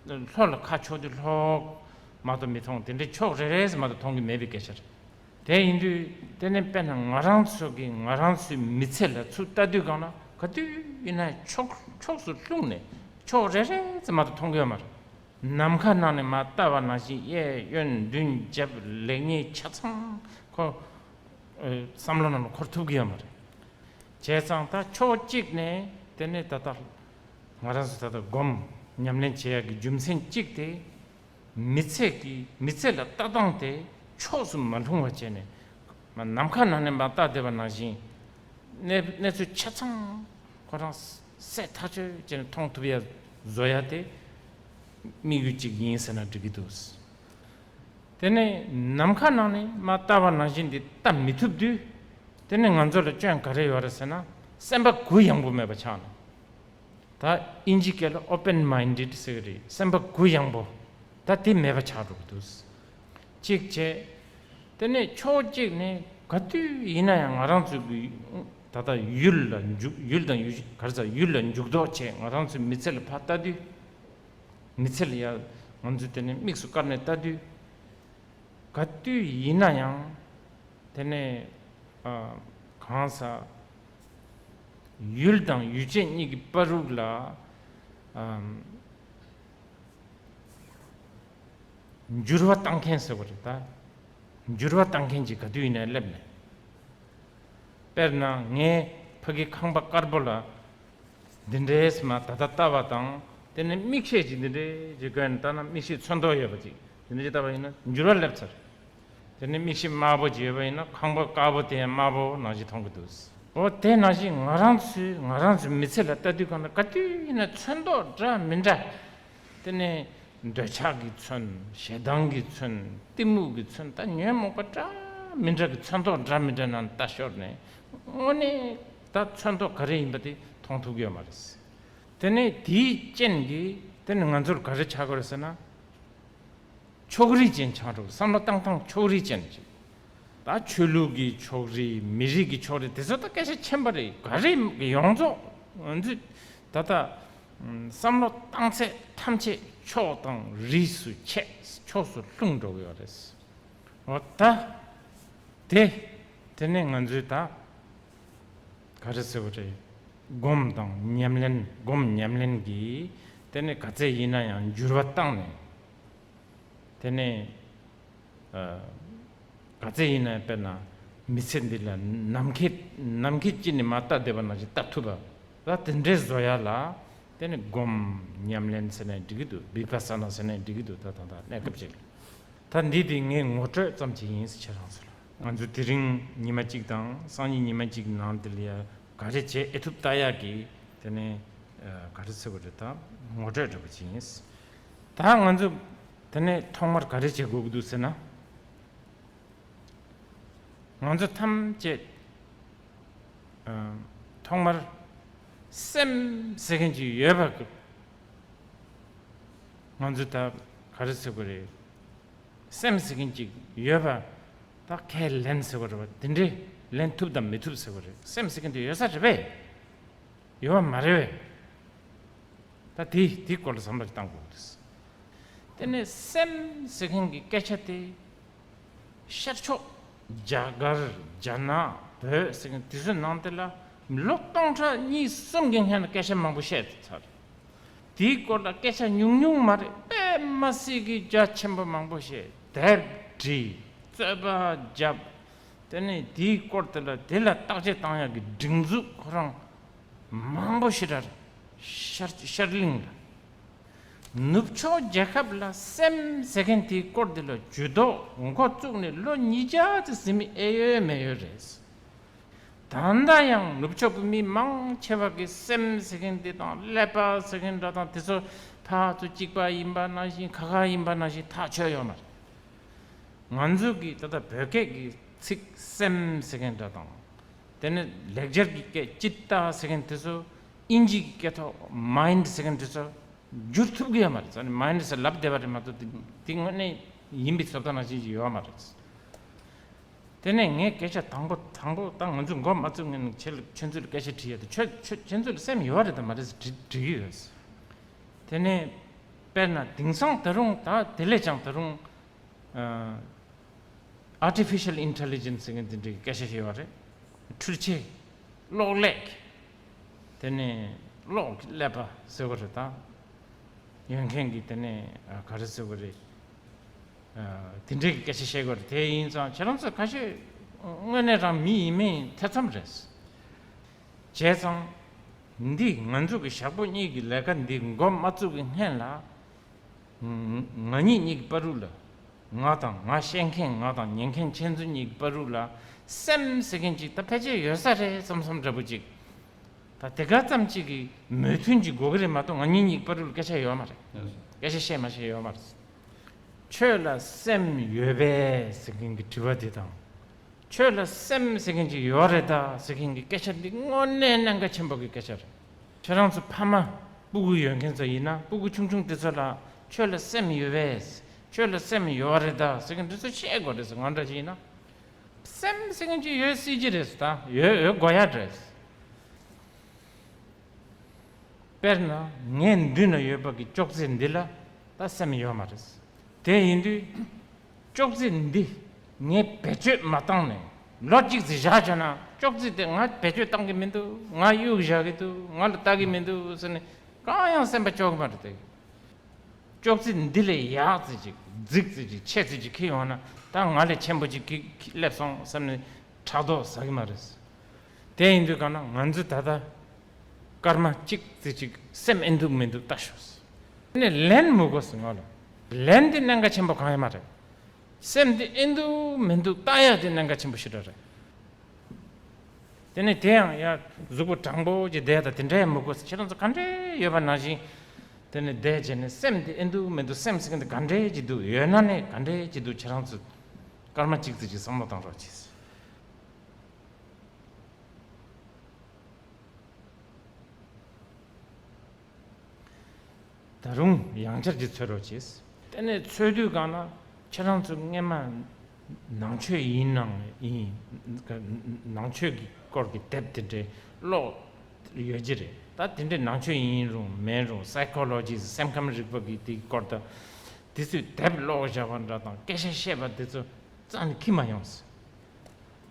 ལྷོ་ལ་ཁ་ཕྱོགས་དུས་ལྷོ་མ་གཏོགས་མི་མཐོང་། དེ་འདྲའི་ཕྱོགས་རེ་རེ་ཙམ་མ་གཏོགས་མཐོང་གི་མེད་པའི་སྐད་ཆ་རེད། དེ་ཡིན་དུས་དེ་ནི་དཔེར་ན་ང་རང་ཚོ་གིས་ང་རང་ཚོའི་མི་ཚེ་ལ་ཚུར་ལྟ་དུས་གང་ན། ག་དུས་ཡིན་ན་ཕྱོགས་ཕྱོགས་སུ་ལྷུང་ནས་ཕྱོགས་རེ་རེ་ཙམ་མ་གཏོགས་མཐོང་གི་ཡོད་མ་རེད། ནམ་མཁའ་ནང་ནས་མར་ལྟ་བ་ནང་བཞིན་གཡས་གཡོན་མདུན་རྒྱབ་ལེགས་ཉེས་ཆ་ཚང་ཁོ། ཨ། བསམ་བློ་ནང་ལ་འཁོར་ཐུབ་ཀྱི་ཡོད་མ་རེད། བྱས་ཙང་ད་ཕྱོགས་གཅིག་ནས་དེ་ནས་ད་ལྟ་ང་རང་ཚོ་ད་ལྟ་སྒོམ་ཉམས་ལེན་བྱེད་ཡག་གི་རྒྱུ་མཚན་གཅིག་དེ། མི་ཚེ་གི། མི་ཚེ་ལ་ལྟ་སྟངས་དེ་ཕྱོགས་སུ་མ་ལྷུང་བ་བྱས་ནས། མ། ནམ་མཁའ་ནང་ནས་མར་ལྟ་བསྡད་པ་ནང་བཞིན། གནས་གནས་ཚུལ་ཆ་ཚང་ཁོ་རང་གསལ་ཐག་ཆོད་བྱས་ནས་མཐོང་ཐུབ་ཡ་བཟོ་ཡ་དེ་དམིགས་ཡུལ་གཅིག་ཡིན་ཟེར་ན་འགྲིག་གི་འདུག་དེ་ནས་ནམ་མཁའ་ནང་ནས་མར་ལྟ་བ་ནང་བཞིན་དེ་ལྟ་མི་ཐུབ་དུས། དེ་ནས་ང་ཚོ་ལ་སྐྱོན་ག་རེ་ཡོད་རེད་ཟེར་ན། སེམས་པ་གུ་ཡངས་པོ་མེད་པ་ཆགས་ནས། ད་དབྱིན་ཇི་སྐད་ལ་open minded ཟེར་གི་རེད། སེམས་པ་གུ་ཡངས་པོ། ད་དེ་མེད་པ་ཆགས་འགྲོ་གི་འདུག་གཅིག་བྱས། དེ་ནས་ཕྱོགས་གཅིག་ནས་ག་དུས་ཡིན་ན་ཡང་ང་རང་ཚོ་གི། ད་ལྟ་ཡུལ་ལ་འཇུག་ཡུལ་དང་ཡུལ། ག་རེ་ཟེར། ཡུལ་ལ་འཇུག་ལྡོག་བྱས་ང་རང་ཚོའི་མི་ཚེ་ལ་ཕར་ལྟ་དུས། མི་ཚེ་ལ་ཡ་ང་ཚོས་དེ་ནས་དམིགས་སུ་བཀར་ནས་ལྟ་དུས། ག་དུས་ཡིན་ན་ཡང་དེ་ནས། ཨ། གང་ཟག་ཡུལ་དང་ཡུལ་ཅན་གཉིས་ཀྱི་བར་དུ་ལ། ཨམ། འགྱུར་བ་བཏང་མཁན་ཟེར་བ་རེད་ད། འགྱུར་བ་བཏང་མཁན་ཅིག་ག་དུས་ཡིན་ནའི་སླེབས་ནས། དཔེར་ན་ངས་ཕ་གི་ཁང་པ་དཀར་པོ་ལ་འདི་འདྲས་མར་ད་ལྟ་ལྟ་བ་དང་། དེ་ནས་མིག་ཤེལ་ཅིག་འདི་འདྲས་ཅིག་བཀོན་ནས་ལྟ་ན། མིག་ཤེལ་ཚོན་མདོག་ཡོད་པ་ཅིག་འདི་འདྲས་ཅིག་ལྟ་བ་ཡིན་ན་འགྱུར་བ་སླེབས་ཚར། དེ་ནས་མིག་ཤེལ་དམར་པོ་ཅིག་ཡོད་པ་ཡིན་ན་ཁང་པ་དཀར་པོ་དེ་ཡང་དམར་པོ་ནང་བཞིན་མཐོང་གི་འདུག་འོ་དེ་ནང་བཞིན་ང་རང་ཚོའི། ང་རང་ཚོའི་མི་ཚེ་ལ་ལྟ་དུས་གང་ན་ག་དུས་ཡིན་ན་ཚོན་མདོག་འདྲ་མི་འདྲ། དེ་ནས་འདོད་ཆགས་ཀྱི་ཚོན། ཞེ་སྡང་གི་ཚོན། གཏི་མུག་གི་ཚོན། ད་ཉོན་མོངས་པ་འདྲ་མི་འདྲ་གི་ཚོན་མདོག་འདྲ་མི་འདྲ་ནང་ལྟ་ཞོར་ནས། དངོས་གནས་ད་ཚོན་མདོག་ག་རེ་ཡིན་པ་དེ་མཐོང་ཐུབ་ཀྱི་ཡོད་མ་རེད། དེ་ནས་དེའི་རྐྱེན་གྱིས་དེ་ནི་ང་ཚོར་ག་རེ་ཆགས་ཀྱི་རེད་ཟེར་ན། ཕྱོགས་རིས་ཅན་ཆགས་འགྲོ། བསམ་བློ་བཏང་སྟངས་ཕྱོགས་རིས་ཅན་ཅིག་ད་ཆོས་ལུགས་ཀྱི་ཕྱོགས་རིས། མི་རིགས་ཀྱི་ཕྱོགས་རིས། དེ་ཚོ་ད་སྐད་ཆ་ཕྱིན་པ་རེད། ག་རེ་ཡོངས་རྫོགས་ང་ཚོས་ད་ལྟ་བསམ་བློ་བཏང་ཚད་ཐམས་ཅད་ཕྱོགས་དང་རིས་སུ་ཆད། ཕྱོགས་སུ་ལྷུང་འགྲོ་གི་ཡོད་རེད། འོ་ད་དེ། དེ་ནས་ང་ཚོས་ད་ག་རེ་ཟེར་བ་རེད། སྒོམ་དང་ཉམས་ལེན། སྒོམ་ཉམས་ལེན་གྱིས་དེ་ནས་ག་ཚད་ཡིན་ན་ཡང་འགྱུར་བ་བཏང་ནས། དེ་ནས། ཨ། ག་ཚད་ཡིན་ན་ཡང་། དཔེར་ན་མི་ཚེ་འདི་ལ་ནམ་མཁའི། ནམ་མཁའི་དཀྱིལ་ནས་མར་ལྟ་བསྡད་པ་ནང་བཞིན་ལྟ་ཐུབ་པ། ད་དེ་འདྲའི་བཟོ་ཡ་ལ་དེ་ནི་སྒོམ་ཉམས་ལེན་ཟེར་ནའི་འགྲིག་གི་འདུག་བི་པ་ས་ན་ཟེར་ནའི་འགྲིག་གི་འདུག་ད་ད་ད་གནས་སྐབས་ཅིག་ལ། ད་འདི་དེ་ངའི་ངོ་སྤྲོད་ཙམ་ཅིག་ཡིན། ཁྱེད་རང་ཚོ་ལ། ང་ཚོ་དེ་རིང་ཉི་མ་གཅིག་དང་སང་ཉིན་ཉི་མ་གཅིག་ནང་དེ་ལ་ཡ་ག་རེ་བྱེད་ཨེ་ཐུབ་ལྟ་ཡག་གི་དེ་ནས་ག་རེ་ཟེར་དགོས་རེད། ད་ངོ་སྤྲོད་འདྲ་པོ་ཅིག་ཡིན། ད་ང་ཚོ་དེ་ནས་ཐོག་མར་ག་རེ་བྱེད་དགོས་ཀྱི་འདུག་ཟེར་ན། ང་ཚོ་ཐམས་ཅད་ཐོག་མར་སེམས་ཟེར་མཁན་ཅིག་ཡོད་པ། ང་ཚོ་ད་ག་རེ་ཟེར་དགོས་རེད། སེམས་ཟེར་མཁན་ཅིག་ཡོད་པ། ད་ཁས་ལེན་ཟེར་དགོས་རེད་པ། དེ་འདྲས་ལེན་ཐུབ་དང་མི་ཐུབ་ཟེར་དགོས་རེད། སེམས་ཟེར་མཁན་དེ་ཡོད་ས་རེད་པས། ཡོད་པ་མ་རེད་པས། ད་དེ་དེའི་སྐོར་ལ་བསམ་བློ་བཏང་དགོས་འདུག་དེ་ནས་སེམས་ཟེར་མཁན་གྱི་སྐད་ཆ་དེ་ཤར་ཕྱོགས་རྒྱ་གར་རྒྱ་ནག་བོད་ཟེར་མཁན་དེ་ཚོའི་ནང་དེ་ལ་ལོ་སྟོང་ཕྲག་གཉིས་གསུམ་གྱི་སྔོན་ལ་སྐད་ཆ་མང་པོ་བཤད་ཚར། དེའི་སྐོར་ལ་སྐད་ཆ་ཉུང་ཉུང་མ་རེད། དཔེ་མ་སྲིད་ཀྱི་རྒྱ་ཆེན་པོ་མང་པོ་བཤད། དེབ་བྲིས། རྩོད་པ་བརྒྱབ། དེ་ནས་དེའི་སྐོར་དེ་ལ་དེ་ལ་བརྟག་དཔྱད་བཏང་ཡག་གི་སྒྲིག་འཛུགས་ཁོ་རང་མང་པོ་ཞེ་དྲག་ཤར་ཤར་གླིང་ལ། ནུབ་ཕྱོགས་རྒྱལ་ཁབ་ལ་སེམས་ཟེར་མཁན་དེའི་སྐོར་དེ་ལ་ཇུས་གཏོགས་འགོ་བཙུགས་ནས་ལོ་ཉིས་བརྒྱ་ཙམ་ཟིན་མི་ཨེ་ཡོད་མེད་ཡོད་རེད། ད་ལྟ་ཡང་ནུབ་ཕྱོགས་པའི་མི་མང་ཆེ་བ་གིས་སེམས་ཟེར་མཁན་དེ་དང་ཀླད་པ་ཟེར་མཁན་འདྲ་དང་དེ་ཚོ་ཕར་ཚུར་གཅིག་པ་ཡིན་པ་ནང་བཞིན་ཁ་ཁ་ཡིན་པ་ནང་བཞིན་ཐག་ཆོད་ཡོད་མ་རེད། ང་ཚོ་གི་ད་ལྟ་བོད་སྐད་ཀྱི་ཚིག་སེམས་ཟེར་མཁན་འདྲ་དང་། དེ་ནས་ལེགས་སྦྱར་གྱི་སྐད་ཅིཏྟ་ཟེར་མཁན་དེ་ཚོ་དབྱིན་ཇི་གི་སྐད་ཐོག་མའིན་ཌི་ཟེར་མཁན་དེ་ཚོ་བསྒྱུར་ཐུབ་ཀྱི་ཡོད་མ་རེད། ཨ་ནི་མའིན་ཌི་ཟེར་ལབ་བསྡད་པ་རེད་མ་གཏོགས་དེ་དེ་དངོས་གནས་ཡིན་པའི་བཟོ་ལྟ་ནང་བཞིན་ཅིག་ཡོད་མ་རེད། དེ་ནས་ངས་སྐད་ཆ་དང་པོ་དང་པོ་ད་ང་ཚོས་འགོ་མ་བཙུགས་སྔོན་ནས་ཁྱེད་ལ་ཁྱེད་ཚོ་ལ་སྐད་ཆ་དྲིས་ཡ་དེ། ཁྱོད་ཁྱོད་ཁྱེད་ཚོ་ལ་སེམས་ཡོད་རེད་དམ་མ་རེད་ཟེར་དྲི་དྲི་གི་ཡོད། དེ་ནས་དཔེར་ན་དེང་སང་ད་རུང་ད་དེ་ལས་ཀྱང་ད་རུང་ཨ་artificial intelligence ཟེར་མཁན་དེ་འདྲའི་སྐད་ཆ་བཤད་པ་རེད། འཕྲུལ་ཆས། གློག་ཀླད། དེ་ནས་གློག་གི་ཀླད་པ་ཟེར་བ་རེད་ད། ཡོད་མཁན་གྱི་དེ་ནས་ཨ་ག་རེ་ཟེར་བ་རེད། ཨ་དེ་འདྲའི་གི་སྐད་ཆ་བཤད་དགོས་རེད། དེ་ཡིན་ཙང་ཁྱེད་རང་ཚོ་ཁ་ཤས་དངོས་གནས་རང་མི་ཡིན་མིན་ཐེ་ཚོམ་རེད། བྱས་ཙང་འདི་ང་ཚོ་གི་ཞག་པོ་གཉིས་ཀྱི་ལས་ཀ་འདི་འགོ་མ་བཙུགས་ཀྱི་སྔན་ལ། ང་གཉིས་གཉིས་ཀྱི་བར་དུ་ལ། ང་དང་ང་བཤད་མཁན་ང་དང་ཉན་མཁན་ཁྱེད་ཚོ་གཉིས་ཀྱི་བར་དུ་ལ་སེམས་ཟེར་མཁན་ཅིག་ད་ཕལ་ཆེར་ཡོད་ས་རེད་བསམ་བསམ་འདྲ་པོ་ཅིག་ད་དེ་ག་ཙམ་ཅིག་གི་མོས་མཐུན་ཅིག་དགོས་ཀྱི་རེད་མ་གཏོགས་ང་གཉིས་གཉིས་ཀྱི་བར་དུ་ལ་སྐད་ཆ་ཡོད་མ་རེད། སྐད་ཆ་བཤད་མ་བཤད་ཡོད་མ་རེད། ཁྱོད་ལ་སེམས་ཡོད་པས་ཟེར་མཁན་གྱི་དྲི་བ་དེ་དང་། ཁྱོད་ལ་སེམས་ཟེར་མཁན་ཅིག་ཡོད་རེད་ད་ཟེར་མཁན་གྱི་སྐད་ཆ་འདི་དངོས་གནས་གནད་འགག་ཆེན་པོ་གི་སྐད་ཆ་རེད། ཁྱེད་རང་ཚོ་ཕ་མ་སྤུ་གུ་ཡོད་མཁན་ཚོ་ཡིན་ན་སྤུ་གུ་ཆུང་ཆུང་དེ་ཚོ་ལ་ཁྱོད་ལ་སེམས་ཡོད་པས། ཁྱོད་ལ་སེམས་ཡོད་རེད་ད་ཟེར་མཁན་འདི་ཚོ་བཤད་དགོས་རེད་ཟེར། ང་འདྲ་ཞིག་ཡིན་ན་སེམས་ཟེར་མཁན་ཅིག་ཡོད་སྲིད་ཀྱི་རེད་ད། ཡོད་ཡོད་དགོས་ཡ་རེད། དཔེར་ན་ངའི་མདུན་ན་ཡོད་པ་གི་ཅོག་ཙེ་འདི་ལ་ད་སེམས་ཡོད་མ་རེད། དེ་ཡིན་དུས་ཅོག་ཙེ་འདི་ངས་བེད་སྤྱོད་མ་བཏང་ནས་ལོ་གཅིག་ཙམ་བཞག་བྱས་ན་ཅོག་ཙེ་དེ་ང་བེད་སྤྱོད་བཏང་གི་མི་འདུག་ང་གཡུག་བཞག་གི་འདུག་ང་ལ་ལྟ་གི་མི་འདུག་ཟེར་ནས་གང་ཡང་སེམས་པ་སྐྱོ་གི་མ་རེད་དེ། ཅོག་ཙེ་འདི་ལས་ཡག་ཙི་ཅིག་རྫིག་ཙི་ཅིག་ཆེ་ཙི་ཅིག་ཁྱེར་ཡོང་ན་ད་ང་ལས་ཆེན་པོ་ཅིག་ཁྱེར་སླེབས་སོང་བསམ་ནས་ཕྲག་དོག་ཟ་གི་མ་རེད། དེ་ཡིན་དུས་གང་ན་ང་ཚོས་ད་ལྟ་སྐར་མ་གཅིག་ཙི་ཅིག་སེམས་ཨེ་འདུག་མི་འདུག་ལྟ་ཤོག་དེ་ནས་ལན་མི་དགོས་སོ་ང་ལ། ལན་དེ་གནད་འགག་ཆེན་པོ་གང་ཡང་མ་རེད། སེམས་དེ་ཨེ་འདུག་མི་འདུག་ལྟ་ཡག་དེ་གནད་འགག་ཆེན་པོ་ཞེ་དྲག་རེད། དེ་ནས་དེ་ཡང་ཡ་གཟུགས་པོ་དྲང་པོ་ཅིག་བསྡད་དང་དེ་འདྲ་ཡང་མི་དགོས། ཁྱེད་རང་ཚོ་ག་འདྲས་ཡོད་པ་ནང་བཞིན་དེ་ནས་བསྡད་བྱས་ནས་སེམས་དེ་ཨེ་འདུག་མི་འདུག་སེམས་ཟེར་མཁན་དེ་ག་འདྲས་ཅིག་འདུག་ཡོད་ན་ནས་ག་འདྲས་ཅིག་འདུག་ཁྱེད་རང་ཚོ་སྐར་མ་གཅིག་ཙམ་ཅིག་བསམ་བློ་བཏང་རོགས་གྱིས། ད་རུང་ཡང་བསྐྱར་གྱིས་འཚོལ་རོགས་གྱིས། དེ་ནས་འཚོལ་དུས་གང་ན་ཁྱེད་རང་ཚོ་སྔས་མ་ནང་ཆོས་ཡིན་ནང་ཡིན། ནང་ཆོས་ཀྱི་སྐོར་གྱི་དེབ་དེ་འདྲའི་ཀློག་ཡོད་ཀྱི་རེད། ད་དེ་འདྲའི་ནང་ཆོས་ཡིན་རུང་མིན་རུང་སའི་ཀོ་ལོ་ཇི་སེམས་ཁམས་རིག་པ་གི་དེའི་སྐོར་དང་དེ་ཚོའི་དེབ་ཀློག་བཞག་པ་འདྲ་དང་སྐད་ཆ་བཤད་པ་དེ་ཚོ་རྩ་ནས་ཁྱི་མ་ཡོང་།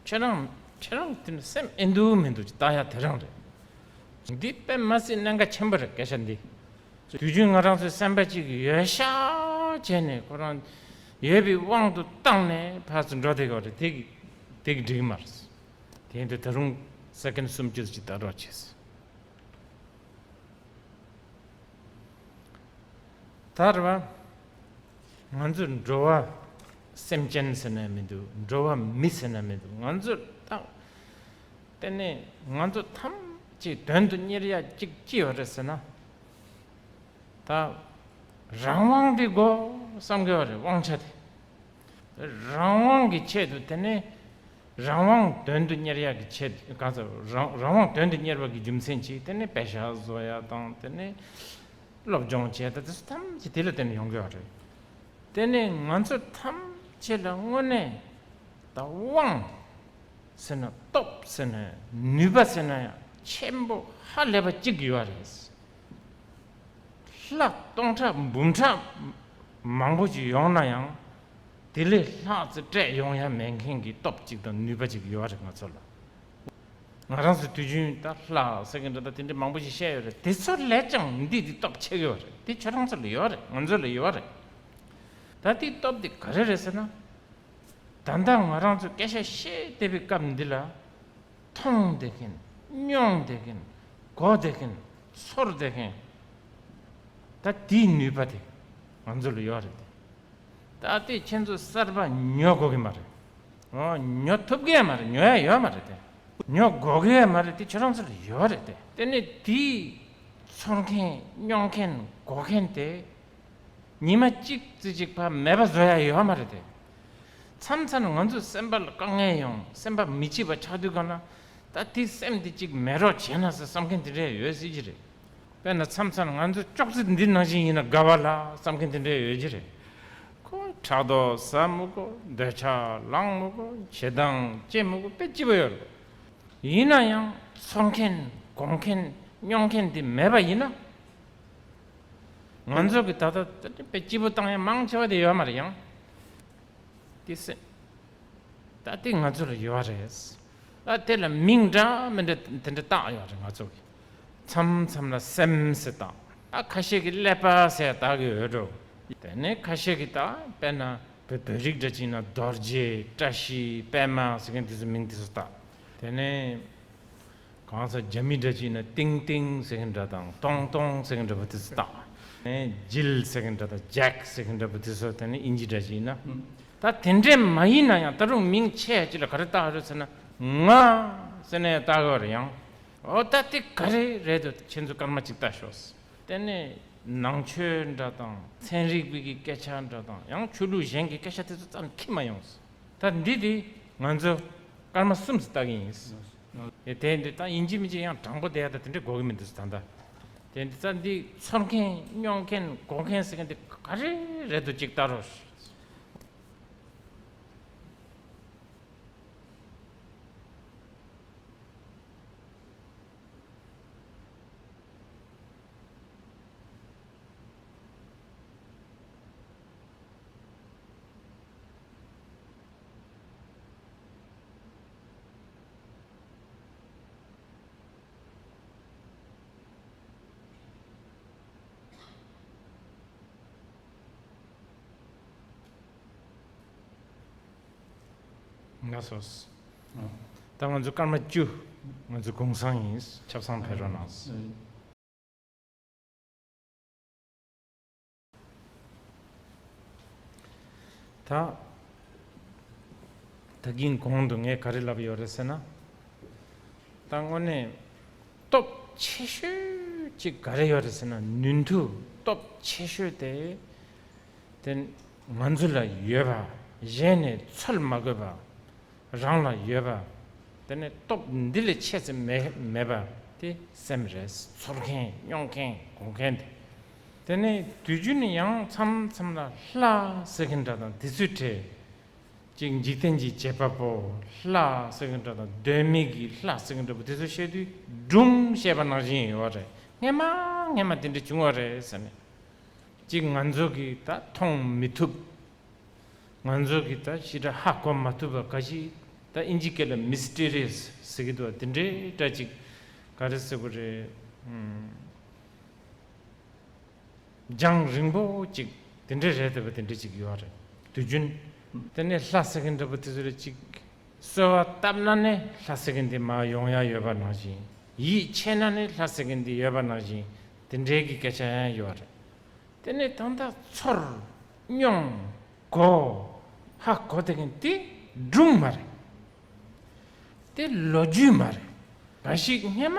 ཁྱེད་རང་ཁྱེད་རང་དེ་ནི་སེམས་ཨེ་འདུག་མི་འདུག་ཅིག་ལྟ་ཡ་དེ་རང་རེད། འདི་དཔེ་མ་སྲིད་གནད་འགག་ཆེན་པོ་རེད་སྐད་ཆ་འདི། དུས་རྒྱུན་ང་རང་ཚོའི་སེམས་པ་གཅིག་ཡོད་ཤག་བྱས་ནས་ཁོ་རང་ཡོད་པའི་དབང་དུ་བཏང་ནས་ཕར་ཚུར་འགྲོ་བསྡད་ཡོད་རེད། དེ་གི་དེ་གི་འགྲིག་གི་མ་རེད། དེ་ཡིན་དུས་ད་རུང་སེ་ཀེན་སུམ་ཅུ་ཅིག་ལྟ་རོགས་བྱས། ད་རེད་བ། ང་ཚོས་འགྲོ་བ་ སེམས་ཅན་ཟེར་ན་མི་འདུག། འགྲོ་བ་མི་ཟེར་ན་མི་འདུག། ང་ཚོ་ད་དེ་ནས་ང་ཚོ་ཐམས་ཅད་དོན་དུ་གཉེར་ཡ་གཅིག་ཅི་ཡོད་རེད་ཟེར་ན། ད་རང་དབང་དེ་དགོས་བསམ་གི་ཡོད་རེད། དབང་ཆ་དེ། རང་དབང་གི་ཆེད་དུ། དེ་ནས་རང་དབང་དོན་དུ་གཉེར་ཡག་གི་ཆེད། གང་ཟེར། རང་རང་དབང་དོན་དུ་གཉེར་བ་གི་རྒྱུ་མཚན་གྱིས། དེ་ནས་པེ་ཤག་བཟོ་ཡ་དང་། དེ་ནས་སློབ་སྦྱོང་བྱེད་ཡ་དང་། དེ་ཚོ་ཐམས་ཅད་དེ་ལ་བརྟེན་ནས་ཡོང་གི་ཡོད་རེད། དེ་ནས་ང་ཚོ་ཐམས་ཅད་ལ་དངོས་གནས་ད་དབང་ཟེར་ན། སྟོབས་ཟེར་ན། ནུས་པ་ཟེར་ན་ཡང་ཆེན་པོ་ཧ་ལས་པ་གཅིག་ཡོད་རེད། ལྷ་སྟོང་ཕྲག་འབུམ་ཕྲག་མང་པོ་ཅིག་ཡོང་ན་ཡང་། དེ་ལས་ལྷག་ཙམ་སྤྲད་ཡོང་ཡ་མེད་མཁན་གྱི་སྟོབས་གཅིག་དང་ནུས་པ་གཅིག་ཡོད་རེད་ང་ཚོ་ལ། ང་རང་ཚོ་དུས་རྒྱུན་ད་ལྷ་ཟེར་གི་འདྲ་ད་དེ་འདྲ་མང་པོ་ཞིག་བཤད་ཡོད་རེད། དེ་ཚོ་ལས་ཀྱང་འདི་འདི་སྟོབས་ཆེ་གི་ཡོད་རེད། དེ་ཁྱོད་རང་ཚོ་ལ་ཡོད་རེད། ང་ཚོ་ལ་ཡོད་རེད། ད་དེའི་སྟོབས་དེ་ག་རེ་རེད་ཟེར་ན། ད་ལྟ་ང་རང་ཚོ་སྐད་ཆ་བཤད་བསྡད་པའི་སྐབས་འདི་ལ། མཐོང་བསྡད་མཁན། མྱོང་བསྡད་མཁན། གོ་བསྡད་མཁན། ཚོར་བསྡད་མཁན། ད་དེའི་ནུས་པ་དེ་ང་ཚོ་ལ་ཡོད་རེད་དེ། ད་ལྟའི་ཁྱེད་ཚོ་གསར་པ་ཉོ་དགོས་ཀྱི་མ་རེད། ཨོ། ཉོ་ཐུབ་ཀྱི་ཡང་མ་རེད། ཉོ་ཡ་ཡོད་མ་རེད་དེ། ཉོ་དགོས་ཀྱི་ཡང་མ་རེད་དེ། ཁྱོད་རང་ཚོ་ལ་ཡོད་རེད་དེ། དེ་ནས་དེའི་ཚོར་མཁན། མྱོང་མཁན། གོ་མཁན་དེ་ཉི་མ་གཅིག་ཙམ་ཅིག་ཕར་མེད་པ་བཟོ་ཡ་ཡོད་མ་རེད་དེ། མཚམས་མཚམས་ང་ཚོའི་སེམས་པ་ལ་དཀའ་ངལ་ཡོང་། སེམས་པ་མི་སྐྱིད་པ་ཆགས་དུས་སྒང་ལ། ད་དེ་སེམས་དེ་གཅིག་མེད་རོགས་བྱས་ན་ཟེར་བསམ་མཁན་དེ་འདྲ་ཡོད་སྲིད་ཀྱི་རེད། དཔེར་ན་མཚམས་མཚམས་ང་ཚོ་ཅོག་ཙེ་འདི་ནང་བཞིན་ཡིན་ན་དགའ་བ་ལ་བསམ་མཁན་དེ་འདྲ་ཡོད་ཀྱི་རེད། ཁོ་ཕྲག་དོག་ཟ་མི་དགོས། འདོད་ཆགས་ལངས་མི་དགོས། ཞེ་སྡང་སྐྱེ་མི་དགོས། དཔེ་སྐྱིད་པོ་ཡོད་རེད། ཡིན་ན་ཡང་ཚོར་མཁན། གོ་མཁན། མྱོང་མཁན་དེ་མེད་པ་ཡིན་ན། ང་ཚོ་གི་ད་ལྟ་དཔེ་སྐྱིད་པོ་བཏང་ཡ་མང་ཆེ་བ་དེ་ཡོད་མ་རེད་ཡང་། དེ་སེམས། ད་དེ་ང་ཚོ་ལ་ཡོད་རེད། ད་དེ་ལ་མིང་འདྲ་མི་འདྲ་དེ་འདྲ་བཏགས་ཡོད་རེད་ང་ཚོ་གི། མཚམས་མཚམས་ལ་སེམས་ཟེར་བཏགས། ད་ཁ་ཤས་ཀྱིས་ཀླད་པ་ཟེར་བཏགས་ཀྱི་ཡོད་འགྲོ། དེ་ནས་ཁ་ཤས་ཀྱིས་ད་དཔེར་ན་བོད་བོད་རིགས་འདྲ་ཅིག་ན་རྡོ་རྗེ། བཀྲ་ཤིས། པད་མ་ཟེར་མཁན་དེ་ཚོ་མིང་དེ་ཚོ་བཏགས། དེ་ནས་གང་ཟག་རྒྱ་མི་འདྲ་ཅིག་ན་ཏིང་ཏིང་ཟེར་མཁན་འདྲ་དང་། ཏོང་ཏོང་ཟེར་མཁན་འདྲ་པོ་དེ་ཚོ་བཏགས། ཨེ། ཇིལ་ཟེར་མཁན་འདྲ་དང་། ཇེག་ཟེར་མཁན་འདྲ་པོ་དེ་ཚོ། དེ་ནས་ཨིན་ཇི་འདྲ་ཅིག་ན། ད་དེ་འདྲས་མ་ཡིན་ན་ཡང་། ད་རུང་མིང་ཆེ་ཅིག་ལ་ག་རེ་བཏགས་རེད་ཟེར་ན། ང་ཟེར་ནས་བཏགས་ཡོད་རེད་ཡང་། འོ། ད་དེ་ག་རེ་རེད་འདུག། ཁྱེད་ཚོ་སྐར་མ་གཅིག་བལྟ་ཤོག། དེ་ནས་ནང་ཆོས་འདྲ་དང་། ཚན་རིག་པའི་གི་སྐད་ཆ་འདྲ་དང་། ཡང་ཆོས་ལུགས་གཞན་གྱི་སྐད་ཆ་དེ་ཚོ་རྩ་ནས་འཁྱེར་མ་ཡོང་། ད་འདི་དེ་ང་ཚོ་སྐར་མ་གསུམ་ཙམ་བལྟ་གི་ཡིན། ཨེ། དེ་འདི་ད་ཡིན་གཅིག་མིན་གཅིག་ཡང་དྲང་པོ་བསྡད་ཡ་ད་དེ་འདྲ་དགོས་ཀྱི་མི་འདུག་ད་ལྟ། དེ་འདི་ད་འདི་ཚོར་མཁན། མྱོང་མཁན། གོ་མཁན་ཟེར་མཁན་དེ་ག་རེ་རེད་འདུག། གཅིག་བལྟ་རོགས། ལགས་སོ། ད་ང་ཚོ་སྐར་མ་བཅུ། ང་ཚོ་གུང་སེང་ཡིན། ཆབ་གསང་ཕེབས་རོགས་གནང་། ད་ད་གིན་གོང་དུ་ངས་ག་རེ་ལབ་ཡོད་རེད་ཟེར་ན། ད་དངོས་གནས་སྟོབས་ཆེ་ཤོས་ཅིག་ག་རེ་ཡོད་རེད་ཟེར་ན། ནུས་མཐུ་སྟོབས་ཆེ་ཤོས་དེ། དེ་ང་ཚོ་ལ་ཡོད་པ། གཞན་ནས་འཚོལ་མ་དགོས་པ། རང་ལ་ཡོད་པ། དེ་ནས་སྟོབས་འདི་ལས་ཆེ་ཙམ་མེད་མེད་པ་དེ་སེམས་རེད། ཚོར་མཁན། མྱོང་མཁན། གོ་མཁན་དེ། དེ་ནས་དུས་རྒྱུན་ཡང་མཚམས་མཚམས་ལ་ལྷ་ཟེར་མཁན་འདྲ་དང་དེ་ཚོའི་གྲས། ཅིག་འཇིག་རྟེན་གྱི་བྱེད་པ་པོ་ལྷ་ཟེར་མཁན་འདྲ་དང་། གདོད་མའི་གི་ལྷ་ཟེར་མཁན་འདྲ་པོ་དེ་ཚོ་བཤད་དུས་སྒྲུང་བཤད་པ་ནང་བཞིན་ཡོད་རེད། སྔན་མ་སྔན་མ་དེ་འདྲ་བྱུང་བ་རེད་ཟེར་ནས། ཅིག་ང་ཚོ་གིས་ད་མཐོང་མི་ཐུབ། ང་ཚོ་གིས་ད་ཞེ་དྲག་ཧ་གོ་མ་ཐུབ་པ་འགའ་ཞིག། ད་ཨིན་ཇི་སྐད་ལ་མི་སི་ཊི་རི་ཡ་སི་ཟེར་གྱི་འདུག་བ། དེ་འདྲའི་འདྲ་ཅིག་ག་རེ་ཟེར་དགོས་རེད། ཨུམ། རྒྱང་རིང་པོ་ཅིག་དེ་འདྲ་རེད་བསྡད་པ་དེ་འདྲ་ཅིག་ཡོད་རེད། དུས་རྒྱུན། དེ་ནས་ལྷ་ཟེར་མཁན་འདྲ་པོ་དེ་ཚོ་ལ་ཅིག་གསོལ་བ་བཏབ་ན་ནི་ལྷ་ཟེར་མཁན་དེ་མར་ཡོང་ཡ་ཡོད་པ་ནང་བཞིན། ཡིད་ཆེས་ན་ནི་ལྷ་ཟེར་མཁན་དེ་ཡོད་པ་ནང་བཞིན། དེ་འདྲའི་གི་སྐད་ཆ་ཡང་ཡོད་རེད། དེ་ནས་ད་ལྟ་ཚོར། མྱོང་། གོ། ཧ་གོ་བསྡད་མཁན་དེ་སྒྲུང་མ་རེད། དེ་ལོ་རྒྱུས་མ་རེད། འགའ་ཞིག་སྔས་མ་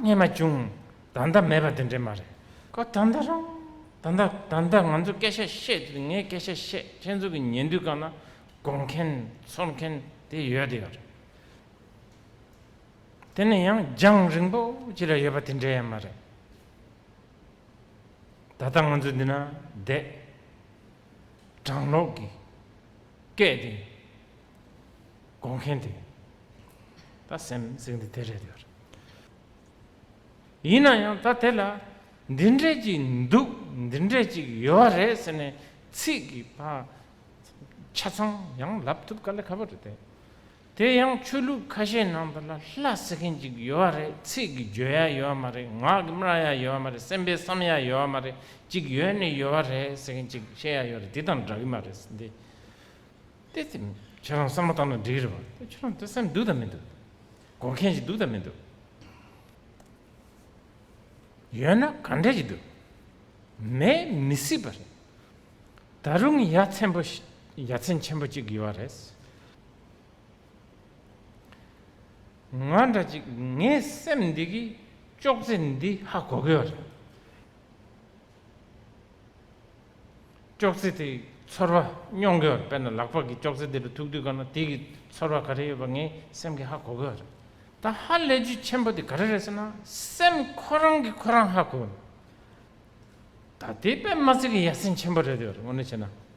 སྔས་མ་བྱུང་། ད་ལྟ་མེད་པ་དེ་འདྲས་མ་རེད། ཁོ་ད་ལྟ་རང་ད་ལྟ་ད་ལྟ་ང་ཚོ་སྐད་ཆ་བཤད་དུས། ངས་སྐད་ཆ་བཤད། ཁྱེད་ཚོ་གི་ཉན་དུས་སྒང་ལ་གོ་མཁན་ཚོར་མཁན་དེ་ཡོད་དེ་ཡོད་རེད། དེ་ནས་ཡང་རྒྱང་རིང་པོ་ཅིག་ལ་ཡོད་པ་དེ་འདྲས་ཡང་མ་རེད། ད་ལྟ་ང་ཚོ་འདི་ན་བསྡད། གྲང་གློག་གི་སྐད་དེ་གོ་མཁན་དེ་ད་སེམས་ཟེར་འདི་དེ་རེད་ཡོད་རེད། ཡིན་ན་ཡང་ད་དེ་ལ་འདི་འདྲས་ཅིག་འདུག། འདི་འདྲས་ཅིག་ཡོད་རེད་ཟེར་ནས་ཚིག་གི་ཕ་ཆ་ཚང་ཡང་ལབ་ཐུབ་དཀའ་ལས་ཁག་པོ་རེད་དེ། དེ་ཡང་ཆོས་ལུགས་ཁ་ཤས་ནང་དུ་ལ་ལྷ་ཟེར་མཁན་ཅིག་ཡོད་རེད། ཚིག་གི་བརྗོད་ཡ་ཡོད་མ་རེད། ངག་གི་སྨྲ་ཡ་ཡོད་མ་རེད། སེམས་པའི་བསམ་ཡ་ཡོད་མ་རེད། ཅིག་ཡོད་ནི་ཡོད་རེད་ཟེར་མཁན་ཅིག་བཤད་ཡ་ཡོད་རེད། དེ་དང་འདྲ་གི་མ་རེད་འདི། དེ་དེ་ཁྱེད་རང་བསམ་བློ་བཏང་ན་འགྲིག་རེད་བ། དེ་ཁྱེད་རང་དེ་སེམས་འདུག་དང་མི་འདུག། གོ་མཁན་ཞིག་འདུག་དང་མི་འདུག། ཡོད་ན་ག་འདྲས་ཞིག་འདུག། མེད་མི་སྲིད་པ་རེད། ད་རུང་ཡ་མཚན་པོ་ཞིག་ཡ་མཚན་ཆེན་པོ་གཅིག་ཡོད་རེད། ང་འདྲ་ཅིག་ངའི་སེམས་འདི་གིས་ཅོག་ཙེ་འདི་ཧ་གོ་གི་ཡོད་རེད། ཅོག་ཙེ་དེ་ཚོར་བ་མྱོང་གི་ཡོད་རེད། དཔེར་ན་ལག་པ་གི་ཅོག་ཙེ་དེ་ལ་ཐུག་དུས་ག་ན་དེ་གི་ཚོར་བ་ག་རེ་ཡོད་པ་ངའི་སེམས་ཀྱིས་ཧ་གོ་གི་ཡོད་རེད། ད་ཧ་ལས་རྒྱུ་ཆེན་པོ་དེ་ག་རེ་རེད་ཟེར་ན། སེམས་ཁོ་རང་གིས་ཁོ་རང་ཧ་གོ། ད་དེ་དཔེ་མ་སྲིད་ཀྱི་ཡ་མཚན་ཆེན་པོ་རེད་དེ་ཡོད་རེད། དངོས་གནས་བྱས་ན།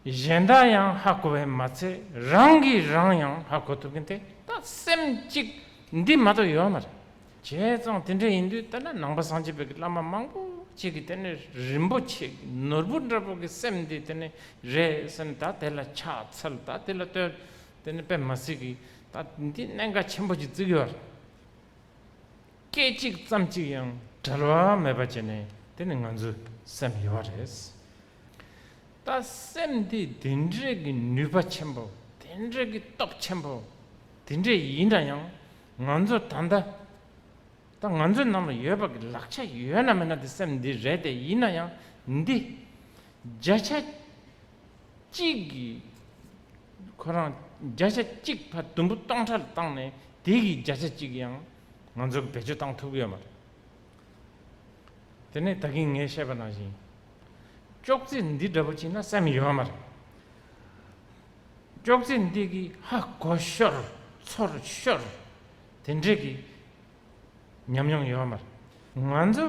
གཞན་དག་ཡང་ཧ་གོ་བས་མ་ཚད་རང་གིས་རང་ཡང་ཧ་གོ་ཐུབ་མཁན་དེ་ད་སེམས་གཅིག་འདི་མ་གཏོགས་ཡོད་མ་རེད། བྱས་ཙང་དེ་འདྲ་ཡིན་དུས་ད་ནི་ནང་པ་སངས་རྒྱས་པའི་བླ་མ་མང་པོ་ཅིག་གིས་དེ་ནི་རིན་པོ་ཆེ་ནོར་བུ་འདྲ་པོ་གི་སེམས་འདི་དེ་ནི་རེད་ཟེར་ནས། ད་དེ་ལ་ཕྱག་འཚལ། ད་དེ་ལ་བསྟོད། དེ་ནི་དཔེ་མ་སྲིད་ཀྱི་ད་འདི་གནད་འགག་ཆེན་པོ་ཅིག་བརྩི་གི་ཡོད་རེད། སྐད་ཅིག་ཙམ་ཅིག་ཡང་འབྲལ་བ་མེད་པ་བྱས་ནས་དེ་ནི་ང་ཚོའི་སེམས་ཡོད་རེད། ད་སེམས་འདི་དེ་འདྲས་ཀྱི་ནུས་པ་ཆེན་པོ། དེ་འདྲས་ཀྱི་སྟོབས་ཆེན་པོ། དེ་འདྲས་ཡིན་ན་ཡང་ང་ཚོ་ད་ལྟ་ད་ང་ཚོའི་ནང་ལ་ཡོད་པ་གི་ལག་ཆ་ཡོད་ན་མེད་ན་དེ་སེམས་འདི་རེད་དེ། ཡིན་ན་ཡང་འདི་བརྒྱ་ཆ་གཅིག་གི་ཁོ་རང་བརྒྱ་ཆ་གཅིག་ཕར་དུམ་བུ་སྟོང་ཕྲག་ལ་བཏང་ནས་དེ་གི་བརྒྱ་ཆ་གཅིག་ཡང་ང་ཚོ་གི་བེད་སྤྱོད་བཏང་ཐུབ་ཀྱི་ཡོད་མ་རེད། དེ་ནས་ད་གིན་ངས་བཤད་པ་ནང་བཞིན་ཅོག་ཙེ་འདི་འདྲ་པོ་ཅིག་ན་སེམས་ཡོད་མ་རེད། ཅོག་ཙེ་འདི་གིས་ཧ་གོ་ཤོར། ཚོར་ཤོར། དེ་འདྲས་ཀྱི་ཉམས་མྱོང་ཡོད་མ་རེད། ང་ཚོ་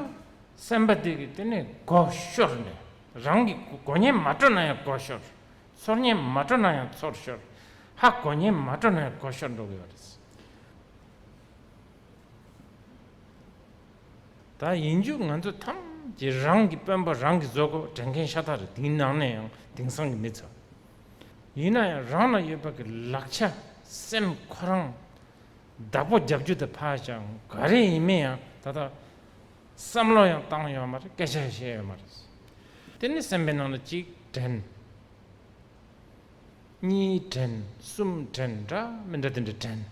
སེམས་པ་འདི་གིས་དེ་ནས་གོ་ཤོར་ནས། རང་གི་གོ་མཁན་མ་སྤྲོ་ན་ཡང་གོ་ཤོར། ཚོར་མཁན་མ་སྤྲོ་ན་ཡང་ཚོར་ཤོར། ཧ་གོ་མཁན་མ་སྤྲོ་ན་ཡང་གོ་ཤོར་འགྲོ་གི་ཡོད་རེད། ད་ཡིན་རྒྱུ་ང་ཚོ་ཐམས་ཅད་རང་གི་དཔོན་པོ་རང་གི་བཟོ་བཀོད་དྲན་མཁན་ཤ་སྟག་རེད། དེའི་ནང་ནས་ཡང་དེང་སང་གི་མི་ཚོ། ཡིན་ན་ཡང་རང་ལ་ཡོད་པ་གི་ལག་ཆ་སེམས་ཁོ་རང་བདག་པོ་རྒྱབ་རྒྱུ་དེ་ཕར་བཞག། ག་རེ་ཡིན་མིན་ཡང་ད་ལྟ་བསམ་བློ་ཡང་བཏང་ཡོད་མ་རེད། སྐད་ཆ་བཤད་ཡོད་མ་རེད། དེ་ནི་སེམས་པའི་ནང་ལ་གཅིག་དྲན། གཉིས་དྲན། གསུམ་དྲན། འདྲ་མི་འདྲ་དེ་འདྲ་དྲན།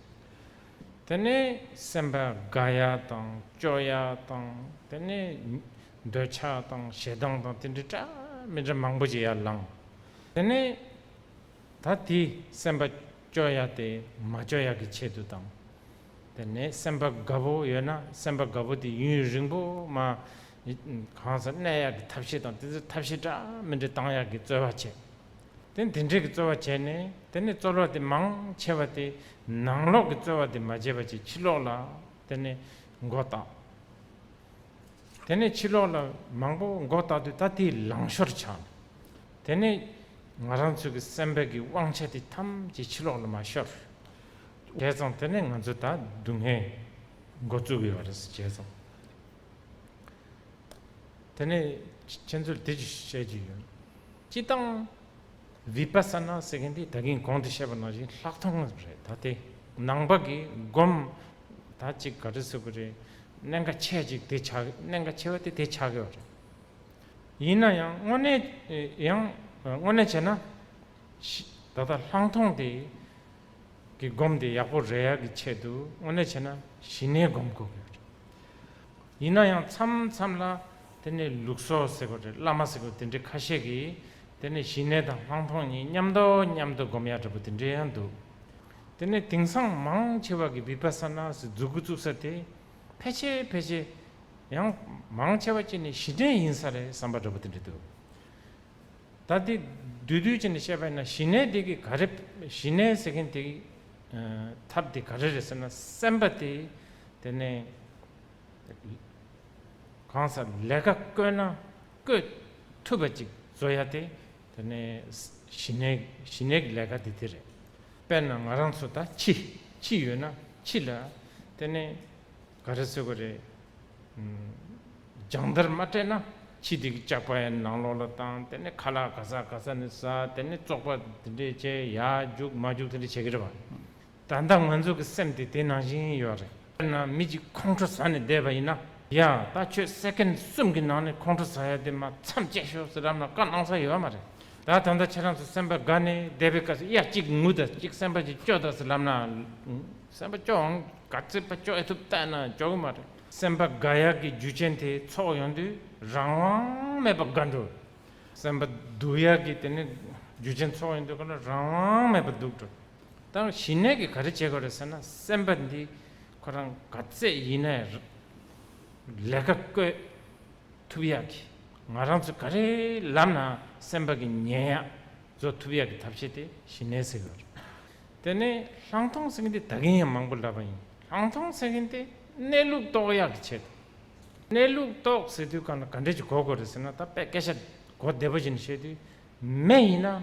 དེ་ནས་སེམས་པ་དགའ་ཡ་དང་སྐྱོ་ཡ་དང་། དེ་ནས་འདོད་ཆགས་དང་ཞེ་སྡང་དང་དེ་འདྲ་འདྲ་མི་འདྲ་མང་པོ་ཞིག་ཡར་ལངས། དེ་ནས་ད་དེ་སེམས་པ་སྐྱོ་ཡ་དེ་མ་སྐྱོ་ཡ་གི་ཆེད་དུ་དང་། དེ་ནས་སེམས་པ་དགའ་པོ་ཡོད་ན་སེམས་པ་དགའ་པོ་དེ་ཡུན་རིང་པོ་མ་གང་སར་གནས་ཡག་གི་ཐབས་ཤེས་དང་། དེ་ཚོ་ཐབས་ཤེས་འདྲ་མི་འདྲ་བཏང་ཡག་གི་རྩོལ་བ་བྱས། དེ་འདི་འདྲའི་གི་རྩོལ་བ་བྱས་ནས། དེ་ནས་རྩོལ་བ་དེ་མང་ཆེ་བ་དེ་ནང་ལོགས་ཀྱི་རྩོལ་བ་དེ་མ་བྱས་པ་བྱས། ཕྱི་ལོགས་ལ་དེ་ནས་མགོ་བཏགས། དེ་ནས་ཕྱི་ལོགས་ལ་མང་པོ་མགོ་བཏགས་དུས་ད་དེ་ལང་ཤོར་ཆགས། དེ་ནས་ང་རང་ཚོ་གི་སེམས་པའི་གི་དབང་ཆ་དེ་ཐམས་ཅད་ཕྱི་ལོགས་ལ་མ་ཤོར། བྱས་ཙང་དེ་ནས་ང་ཚོ་ད་སྡུག་བསྔལ་འགོ་བཙུགས་ཡོད་རེད། བྱས་ཙང་དེ་ནས་ཁྱེད་ཚོར་དེ་ཅིག་བཤད་ཀྱི་ཡོད། སྤྱིར་བཏང་བི་པ་ས་ན་ཟེར་མཁན་དེ་ད་གིན་གོང་དུ་བཤད་པ་ནང་བཞིན་ལྷག་མཐོང་རེད། ད་དེ་ནང་པ་གི་སྒོམ་ད་ཅིག་ག་རེ་ཟེར་དགོས་རེད། གནད་འགག་ཆེ་ཅིག་དེ་ཆགས། གནད་འགག་ཆེ་བ་དེ་དེ་ཆགས་ཀྱི་ཡོད་རེད། ཡིན་ན་ཡང་དངོས་གནས་ཡང་དངོས་གནས་བྱས་ན་ཤི་ད་ལྟ་ལྷག་མཐོང་དེ་གི་སྒོམ་དེ་ཡག་པོ་རེད་ཡག་གི་ཆེད་དུ་དངོས་གནས་བྱས་ན་ཞི་གནས་སྒོམ་དགོས་ཀྱི་ཡོད་རེད། ཡིན་ན་ཡང་མཚམས་མཚམས་ལ་དེ་ནས་ལུགས་སྲོལ་ཟེར་དགོས་རེད། བླ་མ་ཟེར་དགོས། དེ་འདྲའི་ཁ་ཤས་ཀྱིས་ དེ་ནས་ཞི་གནས་དང་ལྷག་མཐོང་གཉིས་མཉམ་དུ་མཉམ་དུ་སྒོམ་ཡག་འདྲ་པོ་དེ་འདྲ་ཡང་འདུག་དེ་ནས་དེང་སང་མང་ཆེ་བ་གི་བི་པ་ས་ན་ཟེར་མཛུབ་གུ་བཙུགས་ས་དེ་ཕལ་ཆེར་ཕལ་ཆེར་ཡང་མང་ཆེ་བ་ཅིག་ནི་ཞི་གནས་ཡིན་ས་རེད་བསམ་པ་འདྲ་པོ་དེ་འདྲ་འདུག་ད་དེ་བསྡུས་བསྡུས་བྱས་ནས་བཤད་པ་ཡིན་ན་ཞི་གནས་དེ་གི་ག་རེ། ཞི་གནས་ཟེར་མཁན་དེ་གི་ཐབས་དེ་ག་རེ་རེད་ཟེར་ན། སེམས་པ་དེ་དེ་ནས་གང་ཟག་ལས་ཀ་བཀོལ་ན་བཀོལ་ཐུབ་པ་ཅིག་བཟོ་ཡ་དེ་དེ་ནས་ཞི་གནས་ཞི་གནས་ཀྱི་ལས་ཀ་དེ་དེ་རེད། དཔེར་ན་ང་རང་ཚོ་ད་ཁྱི་ཁྱི་ཡོད་ན་ཁྱི་ལ་དེ་ནས་ག་རེ་ཟེར་དགོས་རེད། སྦྱང་བརྡར་མ་སྤྲད་ན་ཁྱི་དེ་གི་ལྕགས་པ་ཡང་ནང་ལོགས་ལ་བཏང་། དེ་ནས་ཁ་ལག་ག་ས་ག་ས་ནས་ཟ། དེ་ནས་བཙོག་པ་དེ་འདྲས་བྱས་ཡར་རྒྱུག་མར་རྒྱུག་དེ་འདྲས་བྱེད་ཀྱི་རེད་བ། ད་ལྟ་ང་ཚོ་གི་སེམས་དེ་དེ་ནང་བཞིན་ཡོད་རེད། དཔེར་ན་མི་གཅིག་ཁོང་ཁྲོ་ཟ་ནས་བསྡད་པ་ཡིན་ན། ཡ་ད་ཁྱོད་སེ་ཀན་གསུམ་གྱི་ནང་ནས་ཁོང་ཁྲོ་ཟ་ཡ་དེ་མ་མཚམས་བཅད་ཤོག་ཟེར་ལབ་ན་བཀའ་གནང་ས་ཡོད་མ་རེད། ད་ད་ལྟ་ཁྱེད་རང་ཚོ་སེམས་པ་དགའ་ནས་བསྡད་པའི་སྐབས་སུ་ཡ་གཅིག་ངུ་ད་གཅིག་སེམས་པ་གཅིག་སྐྱོ་ད་ཟེར་ལབ་ན། སེམས་པ་སྐྱོ་འོང་ག་ཚོད་པ་སྐྱོ་ཨེ་ཐུབ་བལྟས་ན་སྐྱོ་གི་མ་རེད། སེམས་པ་དགའ་ཡག་གི་རྒྱུ་རྐྱེན་དེ་ཚོགས་ཡོང་དུས་རང་དབང་མེད་པ་དགའ་འགྲོ། སེམས་པ་སྡུག་ཡག་གི་དེ་ནི་རྒྱུ་རྐྱེན་ཚོགས་ཡོང་དུས་ཀ་ལ་རང་དབང་མེད་པ་སྡུག་འགྲོ། ད་ཞི་གནས་ཀྱིས་ག་རེ་བྱེད་དགོས་རེད་ཟེར་ན། སེམས་པ་འདི་ཁོ་རང་ག་ཚད་ཡིན་ནའི་ལས་ཀ་བཀོལ་ཐུབ་ཡག་གི། ང་རང་ཚོ་ག་རེ་ལབ་ན་སེམས་པ་གི་ཉན་ཡག་བཟོ་ཐུབ་ཡག་གི་ཐབས་ཤེས་དེ་ཞི་གནས་ཟེར་གི་རེད། དེ་ནས་ལྷག་མཐོང་ཟེར་མཁན་དེ་ད་གིན་ཡང་མང་པོ་ལབ་པ་ཡིན། ལྷག་མཐོང་ཟེར་མཁན་དེ་གནས་ལུགས་རྟོགས་ཡག་གི་ཆེད་དུ། གནས་ལུགས་རྟོགས་ཟེར་དུས་གང་ལ་ག་འདྲས་ཀྱི་གོ་དགོས་རེད་ཟེར་ན། ད་དཔེ་སྐད་ཆ་གོ་བདེ་པོ་ཞིག་བཤད་དུས་མེ་ཡིན་ན་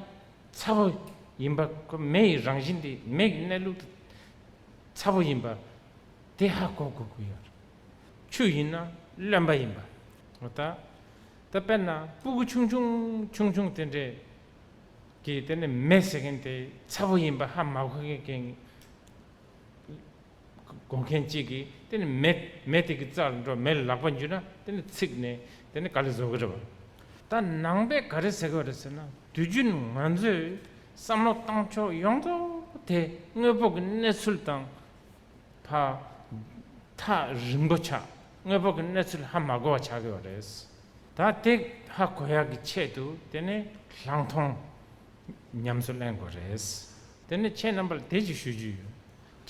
ཚ་པོ་ཡིན་པ། ཁོ་མེ་ཡི་རང་བཞིན་དེ་མེ་ཡི་གནས་ལུགས་དེ་ཚ་པོ་ཡིན་པ་དེ་ཧ་གོ་དགོས་ཀྱི་ཡོད་རེད། ཆུ་ཡིན་ན་རློན་པ་ཡིན་པ། འོ་ད་ད་དཔེར་ན་སྤུ་གུ་ཆུང་ཆུང་ཆུང་ཆུང་དེ་འདྲས་ཀྱིས་དེ་ནས་མེ་ཟེར་མཁན་དེ་ཚ་པོ་ཡིན་པ་ཧ་མ་གོ་མཁན་གོ་མཁན་གཅིག་གིས་དེ་ནི་མེ་མེ་དེ་གི་རྩར་འགྲོ། མེ་ལ་ལག་པ་འཇུས་ན་དེ་ནི་ཚིག་ནས་དེ་ནི་ག་ལེར་བཟོ་གི་རེད་པ། ད་ནང་པས་ག་རེ་ཟེར་གི་རེད་ཟེར་ན། དུས་རྒྱུན་ང་ཚོས་བསམ་བློ་བཏང་ཕྱོགས་ཡོངས་རྫོགས་དེ་དངོས་པོ་གི་གནས་ཚུལ་དང་ཕ་ཐག་རིང་པོ་ཆགས། དངོས་པོ་གི་གནས་ཚུལ་ཧ་མ་གོ་བ་ཆགས་ཀྱི་ཡོད་རེད། ད་དེ་ཧ་གོ་ཡག་གི་ཆེད་དུ་དེ་ནི་ལྷག་མཐོང་ཉམས་སུ་ལེན་དགོས་རེད། དེ་ནས་ཁྱེད་རྣམ་པ་ལ་དེ་ཅིག་ཞུ་རྒྱུ་ཡོད།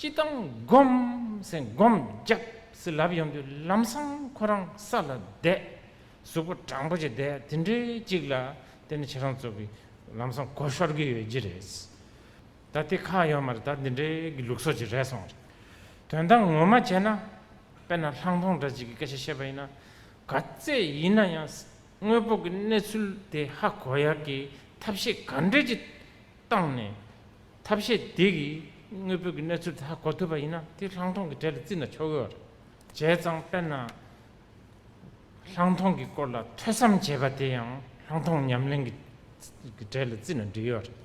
སྤྱིར་བཏང་སྒོམ་ཟེར་སྒོམ་རྒྱབ་ཟེར་ལབ་ཡོང་དུས་ལམ་སང་ཁོ་རང་ས་ལ་བསྡད། གཟུགས་པོ་དྲང་པོ་ཅིག་བསྡད་དེ་འདྲའི་ཅིག་ལ་དེ་ནི་ཁྱེད་རང་ཚོ་གི་ལམ་སང་གོ་ཤོར་གི་ཡོད་ཀྱི་རེད། ད་དེ་ཁག་ཡོད་མ་རེད། ད་འདི་འདྲའི་གི་ལུགས་སྲོལ་ཅིག་རེད་སོང་རེད། དོན་དག་ངོ་མ་བྱས་ན་དཔེར་ན་ལྷག་མཐོང་འདྲ་ཅིག་གི་སྐད་ཆ་བཤད་པ་ཡིན་ན། ག་ཚད་ཡིན་ན་ཡང་དངོས་པོ་གི་གནས་ཚུལ་དེ་ཧ་གོ་ཡག་གི་ཐབས་ཤེས་ག་འདྲས་ཅིག་བཏང་ནས་ཐབས་ཤེས་དེ་གིས་དངོས་པོ་གི་གནས་ཚུལ་དེ་ཧ་གོ་ཐུབ་པ་ཡིན་ན་དེ་ལྷག་མཐོང་གི་གྲས་ལ་བརྩིས་ན་ཆོག་གི་ཡོད་རེད། བྱས་ཙང་དཔེར་ན་ལྷག་མཐོང་གི་སྐོར་ལ་ཐོས་བསམ་བྱས་པ་དེ་ཡང་ལྷག་མཐོང་ཉམས་ལེན་གྱི་གི་གྲས་ལ་བརྩིས་ན་འགྲིག་ཡོད་རེད།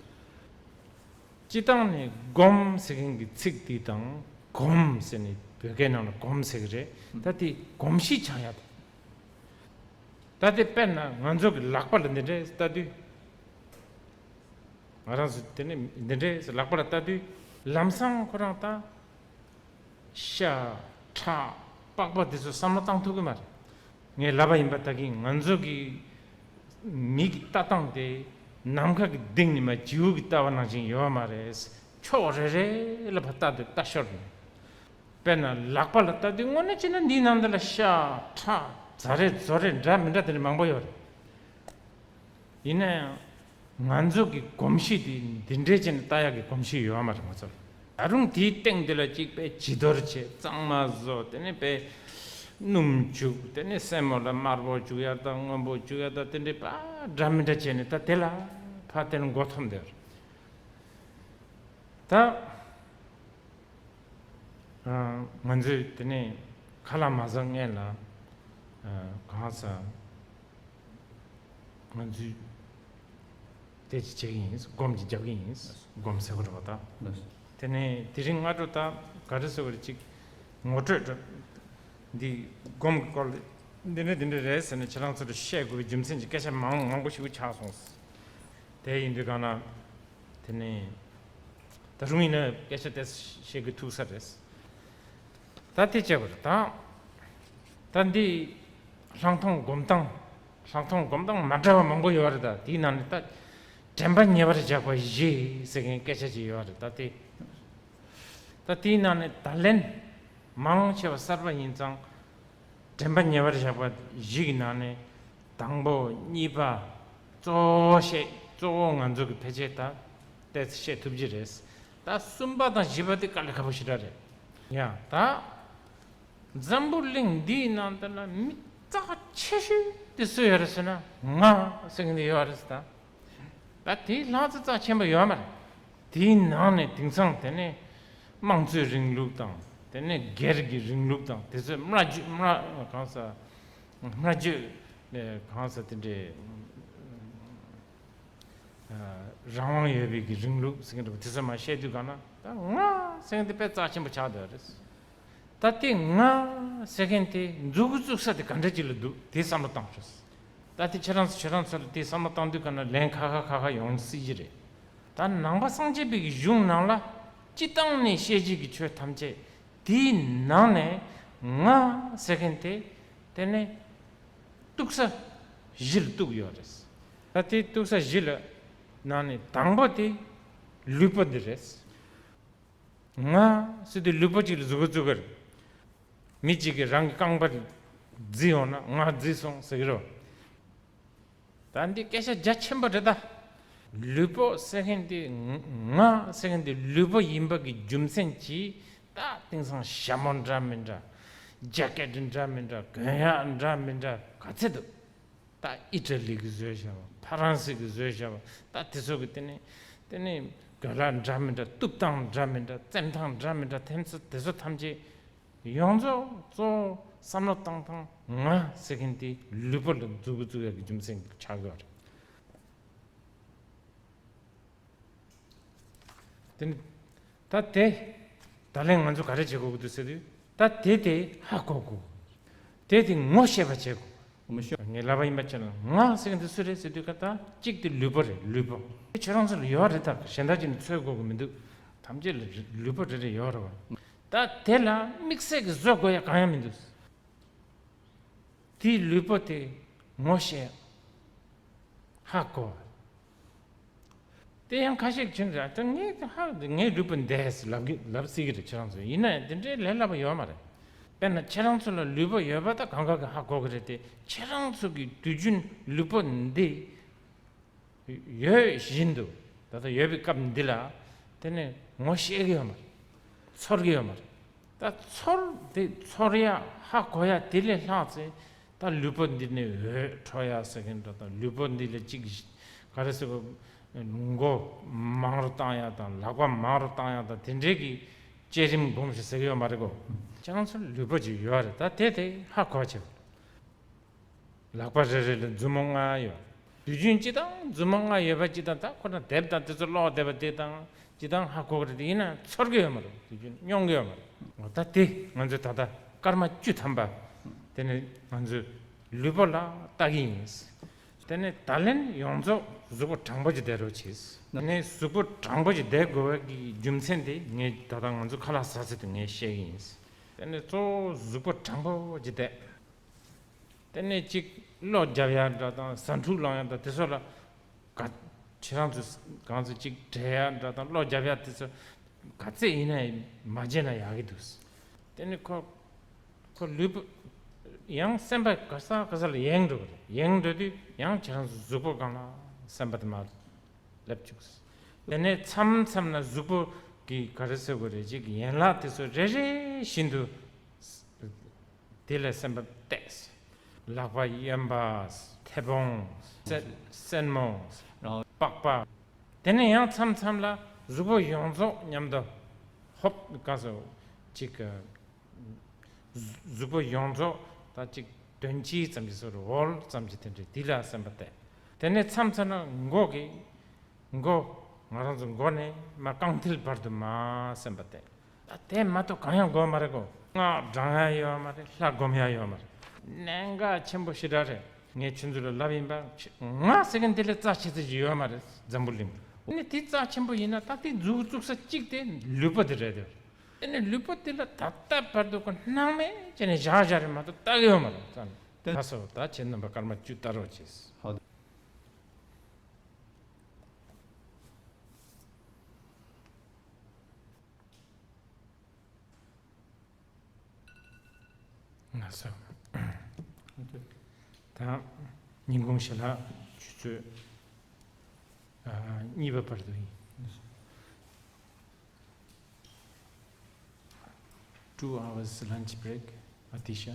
སྤྱིར་བཏང་ནས་སྒོམ་ཟེར་མཁན་གྱི་ཚིག་འདི་དང་སྒོམ་ཟེར་ནས་བོད་སྐད་ནང་ལ་སྒོམ་ཟེར་གྱི་རེད། ད་དེ་གོམས་གཤིས་ཆགས་ཡ་དང་། ད་དེ་དཔེར་ན་ང་ཚོ་གི་ལག་པ་ལ་འདི་འདྲས་ལྟ་དུས། ང་རང་ཚོ་དེ་ནས་འདི་འདྲས་ལག་པ་ལ་ལྟ་དུས་ལམ་སང་ཁོ་རང་ད། ཤ། ཁྲག། པགས་པ་དེ་ཚོ་བསམ་བློ་བཏང་ཐུབ་ཀྱི་མ་རེད། ངས་ལབ་པ་ཡིན་པ་ད་གིན་ང་ཚོ་གི་མིག་གི་ལྟ་སྟངས་དེ་ནམ་མཁའ་གི་གཏིང་ནས་མར་བྱིའུ་གི་ལྟ་བ་ནང་བཞིན་ཡོད་མ་རེད། ཕྱོགས་རེ་རེ་ལ་ཕར་ལྟ་དུས་ལྟ་ཤོར་ནས། དཔེར་ན་ལག་པ་ལ་ལྟ་དུས་དངོས་གནས་བྱས་ན་འདིའི་ནང་འདི་ལ་ཤ། ཁྲག། རྫ་རེ་རྫོ་རེ་འདྲ་མི་འདྲ་དེ་འདྲ་མང་པོ་ཡོད་རེད། ཡིན་ན་ཡང་ང་ཚོ་གི་གོམས་གཤིས་དེ་འདི་འདྲའི་བྱས་ནས་ལྟ་ཡག་གི་གོམས་གཤིས་ཡོད་མ་རེད་ང་ཚོར། ད་རུང་དེའི་སྟེང་དེ་ལ་གཅིག་དཔེ་བྱི་དོར་བྱས། གཙང་མ་བཟོ། དེ་ནས་དཔེ་སྣུམ་བྱུག་དེ་ནས་སེན་མོ་ལ་དམར་པོ་བྱུག་ཡ་དང་སྔོན་པོ་བྱུག་ཡ་དང་དེ་འདྲའི་ཕར་འདྲ་མི་འདྲ་བྱས་ནས་ད་དེ་ལ་ཕར་དེ་ལ་མགོ་འཐོམས་བསྡད་རེད། ད། ང་ཚོས་དེ་ནས་ཁ་ལག་མ་ཟ་སྔོན་ལ་གང་ཟག་ང་ཚོས་དེ་ཅི་བྱེད་ཀྱི་ཡིན། སྒོམ་ཅིག་རྒྱབ་ཀྱི་ཡིན། སྒོམ་ཟེར་གོ་འགྲོ་བ་ད། དེ་ནས་དེ་རིང་སྔ་དྲོ་ད་ག་རེ་ཟེར་བ་རེད། ཅིག་ངོ་སྤྲོད་འདྲ་འདི་སྒོམ་གྱི་སྐོར་ལ་འདི་འདྲ་འདི་འདྲ་རེད་ཟེར་ནས་ཁྱེད་རང་ཚོར་བཤད་དགོས་པའི་རྒྱུ་མཚན་གྱི་སྐད་ཆ་མང་མང་པོ་ཞིག་ཆགས་སོང་། དེ་ཡིན་དུས་གང་ན། དེ་ནས་ད་རུང་ཡིན་ན་སྐད་ཆ་དེ་བཤད་དགོས་ཐུག་ས་རེད། ད་དེ་བྱས་པ་རེད་ད། ད་འདི་ལྷག་མཐོང་སྒོམ་སྟངས། ལྷག་མཐོང་སྒོམ་སྟངས་མ་འདྲ་བ་མང་པོ་ཡོད་རེད། ད་དེའི་ནང་ནས་ད་ དྲན་པ་ཉེ་བར་བཞག་པ་བཞི་ཟེར་མཁན་སྐད་ཆ་ཅིག་ཡོད་རེད། ད་དེ། ད་དེའི་ནང་ནས་ད་ལན་མང་ཆེ་བ་གསར་པ་ཡིན་ཙང་། དྲན་པ་ཉེ་བར་བཞག་པ་བཞི་གི་ནང་ནས་དང་པོ་གཉིས་པ་གཙོ་བོ་བཤད། གཙོ་བོ་ང་ཚོ་གི་ཕལ་ཆེར་ད་ཏོག་ཙམ་བཤད་ཐུབ་ཀྱི་རེད། ད་གསུམ་པ་དང་བཞི་པ་དེ་དཀའ་ལས་ཁག་པོ་ཞེ་དྲག་རེད། ཡང་ད། འཛམ་བུ་གླིང་འདིའི་ནང་དུ་ལ་མི་རྩ་ཆེ་ཤོས་དེ་སུ་ཡོད་རེད་ཟེར་ན། ང་ཟེར་མཁན་དེ་ཡོད་རེད་ཟེར། ད་དེའི་ལྷག་ཙམ་རྩ་ཆེན་པོ་ཡོད་མ་རེད། དེའི་ནང་ནས་དེང་སང་དེ་ནས་དམངས་གཙོའི་རིང་ལུགས་དང་། དེ་ནས་སྒེར་གྱི་རིང་ལུགས་དང་། དེ་ཚོའི་སྨྲ་བརྗོད། སྨྲ། གང་ཟེར། སྨྲ་བརྗོད། གང་ཟེར། དེ་འདྲའི། རང་དབང་ཡོད་པའི་གི་རིང་ལུགས་ཟེར་མཁན་འདྲ་པོ་དེ་ཚོ་མར་བཤད་དུས་ག་ན། ད་ང་ཟེར་མཁན་དེ་དཔེ་རྩ་ཆེན་པོ་ཆགས་བསྡད་ཡོད་རེད། ད་དེ་ང་ཟེར་མཁན་དེ་མཛུབ་གུ་བཙུགས་ས་དེ་ག་འདྲ་ཅིག་ལ་འདུག་དེ་བསམ་བློ་བཏང་ཤོག་ད་དེ་ཁྱེད་རང་ཚོ། ཁྱེད་རང་ཚོ་ལ་དེ་བསམ་བློ་བཏང་དུས་ག་ན་ལན་ཁ་ཁ་ཁ་ཁ་ཡོང་སྲིད་ཀྱི་རེད། ད་ནང་པ་སངས་རྒྱས་པའི་གི་གཞུང་ནང་ལ་སྤྱི་བཏང་ནས་བཤད་བྱེད་ཀྱི་ཆོས་ཐམས་ཅད་དེའི་ནང་ནས་ང་ཟེར་མཁན་དེ། དེ་ནས་གཏུགས་ས་བཞི་ལ་གཏུགས་ཡོད་རེད། ད་དེ་གཏུགས་ས་བཞི་ལ་ནང་ནས་དང་པོ་དེ་ལུས་པོ་འདི་རེད། ང་ཟེར་དུས་ལུས་པོ་གཅིག་ལ་གཟུགས་པོ་བཙུགས་ཀྱི་རེད། མི་གཅིག་གིས་རང་གི་རྐང་པ་བརྫིས་ཡོང་ན་ང་བརྫིས་སོང་ཟེར་གྱི་རེད། ད་འདི་སྐད་ཆ་རྒྱ་ཆེན་པོ་རེད་ད། ལུས་པོ་ཟེར་མཁན་དེ། ང་ཟེར་མཁན་དེ་ལུས་པོ་ཡིན་པ་གི་རྒྱུ་མཚན་གྱིས། ད་དེང་སང་ཞྭ་མོ་འདྲ་མི་འདྲ། ཇེ་ཀེ་ཊི་འདྲ་མི་འདྲ། གོན་ཡག་འདྲ་མི་འདྲ་ག་ཚད་འདུག་ད་ཨི་ཊ་ལི་གིས་བཟོས་བཞག་པ། ཕ་རན་སི་གིས་བཟོས་བཞག་པ། ད་དེ་ཚོ་གི་དེ་ནས། དེ་ནས་གོས་ལག་འདྲ་མི་འདྲ། གཏུབ་སྟངས་འདྲ་མི་འདྲ། བཙེམ་སྟངས་འདྲ་མི་འདྲ། དེ་ཚོ། དེ་ཚོ་ཐམས་ཅད་ཡོངས་རྫོགས་གཙོ་བོ་བསམ་བློ་བཏང་སྟངས་ང་ཟེར་མཁན་དེ་ལུས་པོ་ལ་མཛུབ་གུ་བཙུགས་ཡག་གི་རྒྱུ་མཚན་ཆགས་ཡོད་རེད། དེ་ནི་ད་དེ། ད་ལན་ང་ཚོ་ག་རེ་བྱེད་དགོས་ཀྱི་འདུག་ཟེར་དུས། ད་དེ་དེ་ཧ་གོ་དགོས། དེ་དེ་ངོ་ཤེས་པ་བྱེད་དགོས། ངོ་ཤེས། ངས་ལབ་པ་ཡིན་པ་བྱས་ན། ང་ཟེར་མཁན་དེ་སུ་རེད་ཟེར་དུས་ཀ། ད་གཅིག་དེ་ལུས་པོ་རེད། ལུས་པོ་དེ་ཁྱེད་རང་ཚོ་ལ་ཡོད་རེད། ད་གཞན་དག་ཅིག་ནས་འཚོལ་དགོས་ཀྱི་མི་འདུག་ཐམས་ཅད་ལ་ལུས་པོ་རེ་རེ་ཡོད་རེད་བ། ད་དེ་ལ་དམིགས་བསལ་གྱི་བཟོ་དགོས་ཡག་གང་ཡང་མི་འདུག་དེའི་ལུས་པོ་དེ་ངོ་ཤེས། ཧ་གོ། དེ་ཡང་ཁ་ཤས་ཀྱིས་རེད། ད་ངས་ཧ། ངའི་ལུས་པོ་འདི་ལབ་གི། ལབ་སྲིད་ཀྱི་རེད་ཁྱེད་རང་ཚོས། ཡིན་ན་ཡང་དེ་འདྲའི་ལས་སླ་པོ་ཡོད་མ་རེད། དཔེར་ན་ཁྱེད་རང་ཚོ་ལ་ལུས་པོ་ཡོད་པ་ད་གང་ག་གིས་ཧ་གོ་གི་རེད་དེ། ཁྱེད་རང་ཚོ་གིས་དུས་རྒྱུན་ལུས་པོ་འདི་ཡོད་བཞིན་དུ། ད་ལྟ་ཡོད་པའི་སྐབས་འདི་ལ་དེ་ནས་ངོ་ཤེས་ཀྱི་ཡོད་མ་རེད། ཚོར་གྱི་ཡོད་མ་རེད། ད་ཚོར་དེ། ཚོར་ཡ། ཧ་གོ་ཡ་དེ་ལས་ལྷག་ཚེ། ད་ལུས་པོ་འདི་ནས་འོད་འཕྲོ་ཡ་ཟེར་མཁན་འདྲ་དང་། ལུས་པོ་འདི་ལ་ཅིག་ག་རེ་ཟེར་དགོས། མགོ་མང་རུ་བཏང་ཡ་དང་། ལག་པ་མང་རུ་བཏང་ཡ་དང་། དེ་འདྲའི་གི་བསྐྱེད་རིམ་སྒོམ་ཞིག་ཟེར་གྱི་ཡོད་མ་རེད་གོ། ཁྱེད་རང་ཚོར་ལུས་པོ་ཅིག་ཡོད་རེད། ད་དེ་དེ་ཧ་གོ་བྱེད། ལག་པ་རེ་རེ་ལ་མཛུབ་མོ་ལྔ་ཡོད། དུས་རྒྱུན་སྤྱི་བཏང་མཛུབ་མོ་ལྔ་ཡོད་པ་སྤྱི་བཏང་། ད་ཁོ་ན་དེབ་དང་དེ་ཚོ་ཀློག་བསྡད་པ་དེ་དང་སྤྱི་བཏང་ཧ་གོ་གི་རེད་དེ། ཡིན་ན་ཚོར་གྱི་ཡོད་མ་རེད། དུས་རྒྱུན་མྱོང་གི་ཡོད་མ་རེད། འོ། ད་དེ་ང་ཚོས་ད་ལྟ་སྐར་མ་བཅུ་ཐམ་པ་དེ་ནས་ང་ཚོས་ལུས་པོ་ལ་ལྟ་གི་ཡིན། དེ་ནས་ད་ལན་ཡོངས་རྫོགས་གཟུགས་པོ་དྲང་པོ་ཅིག་བསྡད་རོགས་གྱིས། དེ་ནས་གཟུགས་པོ་དྲང་པོ་ཅིག་བསྡད་དགོས་པའི་གི་རྒྱུ་མཚན་དེ་ངས་ད་ལྟ་ང་ཚོ་ཁ་ལག་ཟ་ཚད་དུ་ངས་བཤད་གི་ཡིན། དེ་ནས་གཙོ་བོ་གཟུགས་པོ་དྲང་པོ་ཅིག་བསྡད། དེ་ནས་ཅིག་གློ་རྒྱབ་ཡ་འདྲ་དང་། ཟ་འཕྲུག་ལངས་ཡ་འདྲ། དེ་ཚོ་ལ་ག་ཁྱེད་རང་ཚོས་གང་ཚོད་ཅིག་བྲེལ་ཡ་འདྲ་དང་། གློ་རྒྱབ་ཡ་དེ་ཚོ་ག་ཚད་ཡིན་ན་ཡང་མ་བྱས་ན་ཡག་གི་འདུག་དེ་ནས་ཁོ། ཁོ་ལུས་པོ། ཡང་སེམས་པ་ག་ས་ག་ས་ལ་ཡེངས་འགྲོ་གི་རེད། ཡེངས་འགྲོ་དུས་ཡང་ཁྱེད་རང་ཚོ་གཟུགས་པོ་སྒང་ལ་སེམས་པ་དེ་མར་སླེབས་བཅུག་དེ་ནས་མཚམས་མཚམས་ན་གཟུགས་པོ་གི་ག་རེ་ཟེར་དགོས་རེད། ཅིག་ཡན་ལག་དེ་ཚོ་རེ་རེ་བཞིན་དུ། དེ་ལ་སེམས་པ་གཏད། ལག་པ། གཡོན་པ། མཐེ་བོང་། སེན། སེན་མོ། རང་། པགས་པ། དེ་ནས་ཡང་མཚམས་མཚམས་ལ་གཟུགས་པོ་ཡོངས་རྫོགས་མཉམ་དུ་ཧོབ། ག་ཟེར། ཅིག་གཟུགས་པོ་ཡོངས་རྫོགས་ད་ཅིག་དོན་སྤྱི་ཙམ་ཅིག་ཟེར། འོལ་ཙམ་ཅིག་དེ་འདྲ་དེ་ལ་སེམས་པ་གཏད། དེ་ནས་མཚམས་མཚམས་ན་མགོ་གི། མགོ། ང་རང་ཚོ་མགོ་ནས་མར་རྐང་མཐིལ་བར་དུ་མར་སེམས་པ་གཏད། ད་དེ་མ་གཏོགས་གང་ཡང་དགོས་མ་རེད་གོ། སྔགས་བགྲང་ཡ་ཡོད་མ་རེད། ལྷ་སྒོམ་ཡ་ཡོད་མ་རེད། གནད་འགག་ཆེན་པོ་ཞེ་དྲག་རེད། ངས་ཁྱོད་ཚོ་ལ་ལབ་ཡིན་པ། ང་ཟེར་མཁན་དེ་ལས་རྩ་ཆེ་ཚད་ཅིག་ཡོད་མ་རེད། འཛམ་བུ་གླིང་། ཨ་ནི་དེ་རྩ་ཆེན་པོ་ཡིན་ན། ད་དེ་མཛུབ་བཙུགས་ས་གཅིག་དེ་ལུས་པོ་དེ་རེད་དེ། དེ་ནས་ལུས་པོ་དེ་ལ་ད་ལྟ་བར་དུ་ཁོ་སྣང་མེད་བྱས་ནས་བཞག་བཞག་རེད་མ་གཏོགས་ལྟ་གི་ཡོད་མ་རེད། ད་ལྟ་སོ། ད་ཁྱེད་རྣམ་པ་སྐར་མ་བཅུ་ལྟ་རོགས་བྱེད། ཧོ། ལགས་སོ། ད་ཉིན་གུང་ཞལ་ལག་ཆུ་ཚོད་ཨ་གཉིས་པ་བར་དུ་ཡིན། Two hours lunch break, Atisha.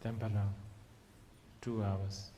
Tempala, two hours.